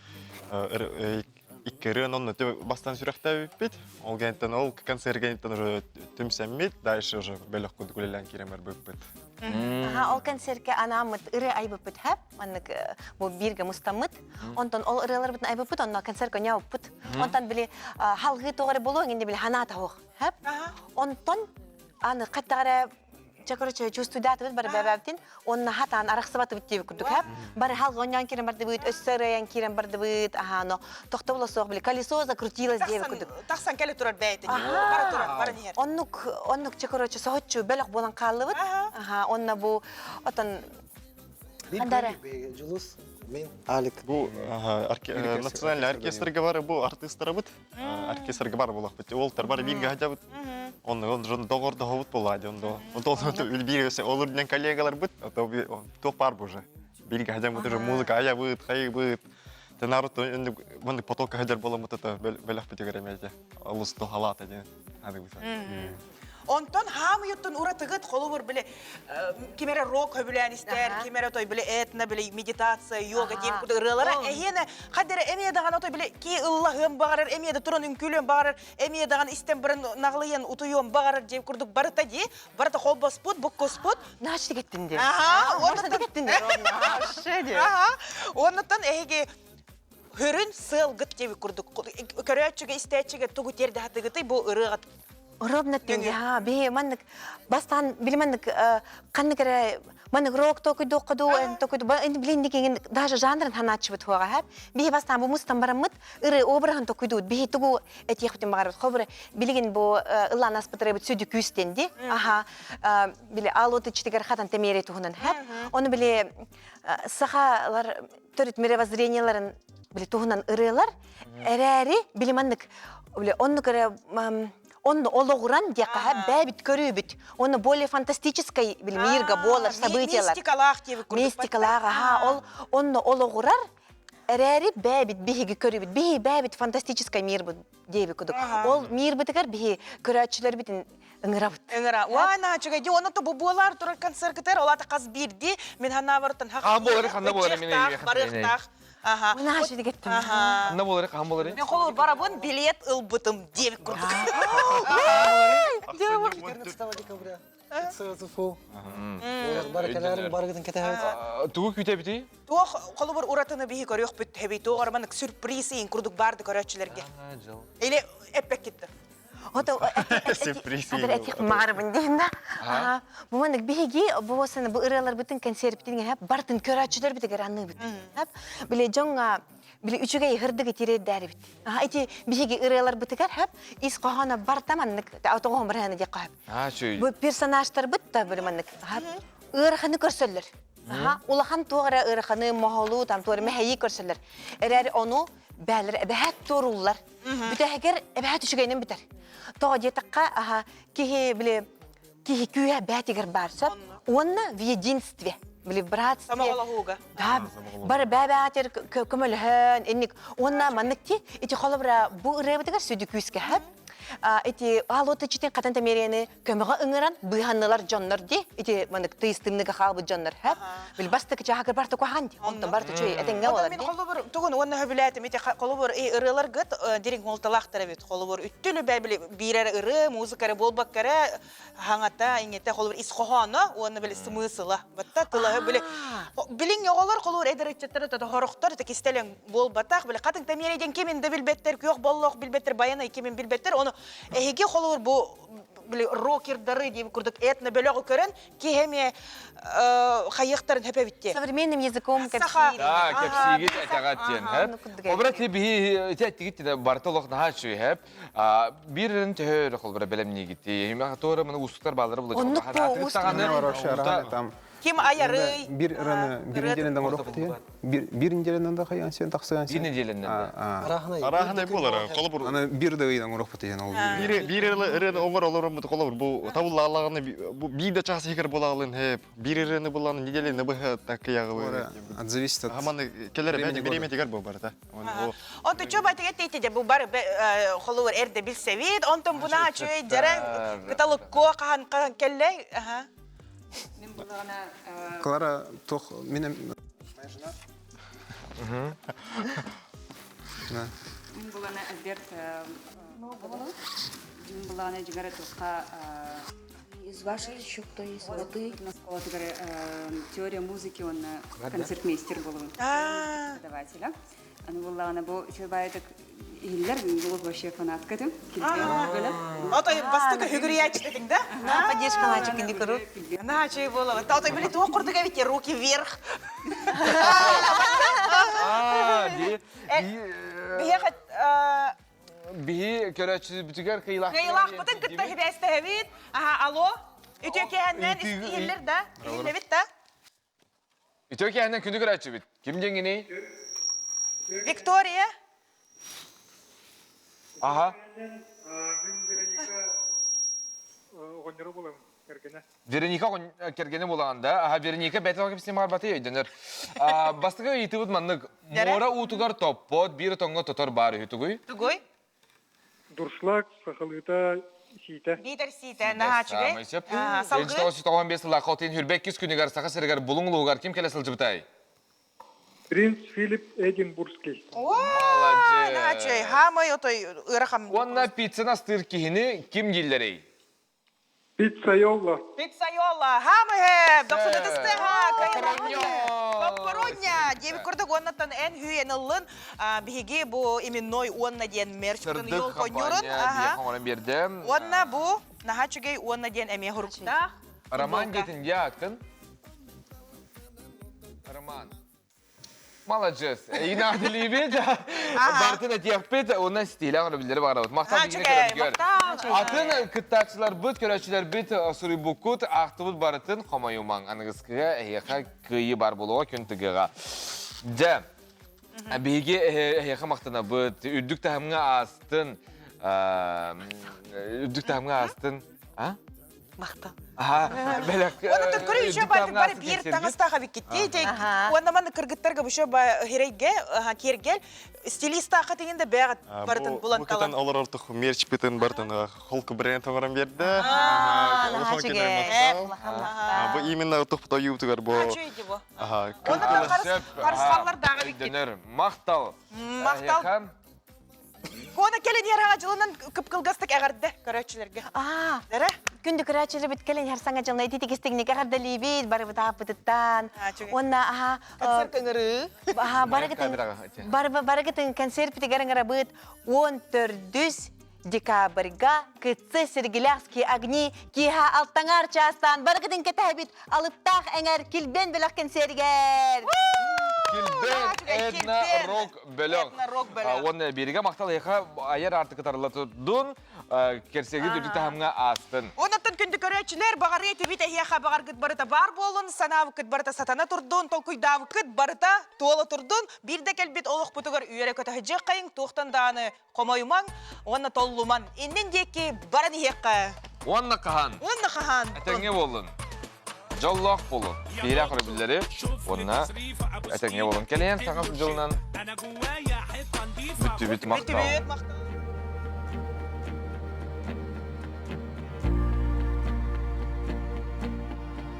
M: икки ырыан онно бастан сүрэхтээбиппит. Ол кэнниттэн ол концерт кэнниттэн уже түмсэммит, дальше уже бөлөх курдук үлэлээн киирэн барбыппыт.
N: Аха, ол концертке анааммыт ырыа айбыппыт хэп, маннык бу бииргэ мустаммыт. Онтон ол ырыаларбытын айбыппыт, онно концерт көньөөбүппүт. Онтон били халгыы тоҕо эрэ буолуо, инде били ханаата суох. Хэп. Онтон аны хаттаҕара Чэ, короче, чувствуйдаатыбыт бары бэбэбитин, уонна хатаан арахсыбатыбыт диэбит курдук, хэп. Бары халга онньоон киирэн бардыбыт, өссө ырыайан киирэн бардыбыт, аха, но тохтобула суох, били, колесо закрутилось диэбит курдук.
A: Тахсан кэлэ турар бэйэтин, бара турар, баран иһэр.
N: Оннук, оннук, чэ, короче, соһуччу бөлөх буолан хааллыбыт. Аха, онно бу, отон, Хандара.
O: Дьулус, мин Алик.
M: Бу национальный оркестрга бары бу артыыстарабыт. Оркестрга бар булахпыт. Ол бар бииргэ хадьабыт. Онно ол дьон доҕордоһобут буолаа дьон до. Онтон биир ол үрдүнэн коллегаларбыт, туох баар бу уже. Бииргэ хадьаммыт уже музыка айабыт, хайыбыт. Тенарут маннык потокка хадьар буоламмыт это бөлөхпүтүгэр эмиэ олус туһалаата диэн адыбыта.
A: Онтон хаамыйыттан уратыгыт холобур били ким эрэ рок хөбүлээн истэр, ким эрэ той били этно, били медитация, йога диэн курдук ырыалара эһиэнэ хаддара эмиэ даҕаны той били ки ыллаһыам баҕарар, эмиэ да туран үҥкүүлүөн баҕарар, эмиэ даҕаны истэн баран наҕылыйан утуйуом баҕарар диэн курдук барыта дии, барыта холбоспут, буккуспут.
N: Наачты кеттин диэн.
A: Аха,
N: уоннаттан кеттин диэн.
A: Аха, уоннаттан эһиги Хөрүн сыалгыт диэбит курдук көрөөччүгэ, истээччигэ тугу тиэрдэхтыгытый бу ырыаҕыт
N: Ровно тенге, ха, биһи маннык бастаан били маннык ханнык эрэ маннык рок токуйдуохха дуу, токуйду билин дикиҥин даже жанрын ханааччыбыт хуаҕа хэп. Биһи бастаан бу мустан бараммыт ыры обраһын токуйдуут. Биһи тугу этиэхпитин баҕарабыт. Хобура билигин бу ыллаан аспытырыбыт сүдү күүстен ди. Аха, били алот ичтигер хатан темери туһунан хэп. Оны били сахалар төрүт мировоззрениеларын били туһунан ырыалар эрээри били маннык били оннук эрэ онно олоҕуран диэххэ бэйбит көрүүбүт онно более фантастическай били мирга буолар событиялар
A: мистикалаах диэбит курдук
N: мистикалаах аха ол онно олоҕурар эрээри бэйбит биһиги көрүүбүт биһи бэйбит фантастическай мирбут диэбит курдук ол мирбытыгар биһи көрөөччүлэрбитин ыҥырабыт.
A: Ыҥыра. Уа, наачыгай ди, оны бу буолар турар концерткытар, ол аты хас биирди, мин ханнаабарыттан хах
B: Хаан буолары, ханна буолары, мин
A: барыахтаах. Аха.
N: Наачы дигеттим.
B: Ханна буолары, хаан буолары.
A: Мен холор барабын билет ылбытым диэбит курдук.
O: 14 декабря. ЦФУ. Баракаларын барыгытын кэтэһэбит.
B: Тугу күүтэбитий?
A: Туох холобур уратыны биһи көрүөхпүт хэби туох арманык сюрприз иин курдук барды көрөөччүлэрге. Или эппеккитти.
N: Ото
M: Сюрприз
N: этих маарыбын диэн да. Бу маннык биһиги бу саны бу ырыаларбытын концертпитин хэп бартын көрөөччүлөр битигэр анныыбыт. Хэп биле дьоҥҥа били үчүгэй хырдыгы тириэрдээрибит. Аха ити биһиги ырыаларбытыгар хэп ис хоһооно барта маннык отоҕоһон барыһаны диэххэ хэп.
B: Аа, чүй.
N: Бу персонажтарбыт да били маннык хэп ыараханы көрсөллөр. Аха улахан туох эрэ ыараханы моһолу там туох эрэ мэһэйи көрсөллөр. Эрээри ону бээлэр эбэһээт туорууллар. Бүтэһигэр эбэһээт үчүгэйинэн бүтэр. Тоҕо диэтэххэ, аха киһи били. Киһи күүһэ бээтигэр бар сөп. Уонна в единстве. Били братстве.
A: Самоголоһууга.
N: Да, бары бэбээтер көмөлөһөн, инник. Уонна маннык ти, ити холобура бу ырыабытыгар сүдү күүскэ хэп. Ити алоты читин хатан тэмириэни көмөҕө ыҥыран быыһаннылар дьоннор ди. Ити маннык тыйыстымныга хаалбыт дьоннор хэп. Бил бастакы чааһыгар барта куһаҕан ди. Онтон барта чөй этэҥҥэ
A: Онон
N: олар
A: мин
N: ди.
A: холобур тугун уонна хөбүлээтим ити холобур ырыалар гыт дириҥ уолталаахтар эбит. Холобур үттүлү бэбили биир эрэ ырыа, музыка эрэ буолбакка эрэ хаҥата, иҥэтэ холобур ис хоһооно уонна били смысла. Батта тылаһы били билиҥ оҕолор холобур эдэр ыччаттары тото хорохтор ити кистэлэҥ буолбатах. Били хатыҥ тамиэрэ диэн кимин да билбэттэр, күөх боллоох билбэттэр, баянай кимин билбэттэр. Ону эһиги холобур бу били рокердары диэбит курдук этно бөлөҕү көрөн киһи эмиэ хайыахтарын хөпөбүттэ.
N: Современным языком
A: Саха.
B: Да, кэпсиигит этэҕэт диэн, хэп. Обра ти биһи ити эттигит тиде барыта олох наһаа үчүгэй, хэп. Биирин төһө өрө холбура бэлэмниигит. Химэ туора маны уустуктар баалары булачак.
N: Оннук бу
B: уустуктар.
A: Ким аярый?
P: Бир ыраны бир неделенен оҥоруох тиһэн. Бир неделенен да хайан сен тахсыган
B: Бир неделенен да.
M: Араханай буолар. Холобур.
P: Аны бир да ыйдан оҥоруохпут тиһэн ол.
M: Бир бир ырыаны оҥор олороммут холобур бу табыллаалаҕына бу биир да чаас иһигэр буолаалын хэп. Биир ырыаны буллааны неделяны быһа такыйаҕы.
P: Зависит от
M: Хаманы келер бириметигер бу барыта.
A: Онто чө батыга тейте бу бар холур эрде билсебит, онтон буна чөй жаран кыталыкко хахан хахан келле. Аха.
Q: Мин буллаҕына
P: Клара тох мен моя жена. Да.
Q: Мин булана Альберт мин буллаҕына дьиҥэр туохха
D: Из ваших еще кто есть? Вот ты.
Q: Теория музыки он концертмейстер буолуун преподавателя. Аны буллаҕына бу үчүгэй иһиллэр мин бу вообще фанатка этим.
A: Отой бастакы хүгүрүйээччитиҥ да?
N: На поддержкалаачы күндү куру.
A: На чөй буолабыт. Отой били туох курдук эбит руки вверх.
B: Аа, ди.
A: Биһиэхэ
B: Биһи көрөөччүбүтүгэр кыйлаах
A: Кыйлаахпытын кытта хибээстэһэбит. Аха, алло. Үтүө киэһэннэн иһиллэр да? Иһиллэбит да?
B: Үтүө киэһэннэн күндү көрөөччүбүт. Ким диэҥҥиний?
A: Виктория.
B: Аха.
R: Оҕонньоро буолабын, кэргэнэ.
B: Вероника кэргэнэ буолаҕын да? Аха, Вероника бэйэтэ кэпсиэн баҕарбатый өйдөнөр. Бастакы ыйытыыбыт маннык. Муора уутугар топпот, биир отоҥҥо тотор баар үһү тугуй?
A: Тугуй?
R: Дуршлаг сахалыыта сиитэ.
A: Биитэр сиитэ, наһаа үчүгэй.
B: Саамай сөп. 1995 сыллаах хотин хүрбэ иккис күнүгэр Саха сиригэр Булуҥ улууһугар ким кэлэ сылдьыбытай?
R: Принц Филипп Эдинбургский.
B: Молодец.
A: Наһаа үчүгэй. Хаамай отой ыарахан.
B: Уонна пиццаны астыыр киһини ким дииллэрий?
R: Пиццайолла.
A: Пиццайолла. Хаамыһы! Дохсунутустыха! Коппоронья! Диэбит курдук уоннаттан эн хүйэн ыллын. Биһиги бу именной уонна диэн мерч
B: Сырдык компания биэрдэ.
A: Уонна бу наһаа үчүгэй уонна диэн эмиэ хуруктаах.
B: Роман диэтин дьэ аттын. Роман. Маладьыас. Эйигин аатылыыбыт. Бартын этиэхпит, уонна стилээх өрөбүллэри баҕарабыт. Махтал биһигини көрөргөр. Атын кыттааччыларбыт, көрөөччүлэрбит суруйбуккут, аахтыбыт барытын хомойумаҥ. Аныгыскыга эһиэхэ кыайыы бар буолуоҕа күн тыгыаҕа. Дьэ, биһиги эһиэхэ махтанабыт. Үрдүк таһымҥа аастын. Үрдүк таһымҥа аастын. А?
N: Махтал.
B: Бэлэх.
A: Оны көрө еще бар бир таҥастаах эбиккитти. Уонна маны кыргыттарга еще хирейге кергел стилистаахха тигинде бэҕит барытын булан
M: Бу кытан олорор тух мерч бытын бартын холку бренд оҥорон берде. Бу именно тух тойуутугар бу.
A: Ага. Харысхаллар даҕа
B: Өйдөнөр. Махтал.
A: Махтал. Куона кэлин иһэр дьылынан кып-кылгастык эҕэрдэ көрөөччүлэргэ.
N: Аа, күндү көрөөччүлэрбит кэлин иһэр саҥа дьылына ититик истиҥник эҕэрдэлиибит барыбытааппытыттан. Уонна аха
A: концерт ыҥырыы.
N: Аха барыгытын барыгытын концертпитигэр ыҥырабыт 14 декабрьга кытсы Сергеляхские огни киэһэ алтаҥар чаастаан барыгытын кэтэһэбит алыптаах эҥэр килбиэн бөлөх кэнсиэригэр.
B: Килбиэн этно рок бөлөх. Уонна биэригэ махтал эйиэхэ айар аартык тарла турдун, кэрсиэгит үрдүк таһымҥа аастын.
A: Оннуттан күндү көрөөччүлэр, баҕарыы этибит эһиэхэ баҕаргыт барыта баар буоллун, санаабыккыт барыта сатана турдун, толкуйдаабыккыт барыта туола турдун, биирдэ кэлбит олохпутугар үөрэ-көтө сылдьыаххайыҥ, туохтан даҕаны хомойумаҥ уонна толлуман. Иннин диэки баран иһиэххэ.
B: Уонна хаһан?
A: Уонна хаһан?
B: Этэҥҥэ буоллун. Дьоллоох буолун. Биирэх өрөбүллэри уонна этэҥҥэ буолун. Кэлиэн саҥа дьылынан бүттүбүт махтал.
A: Бүттүбүт махтал.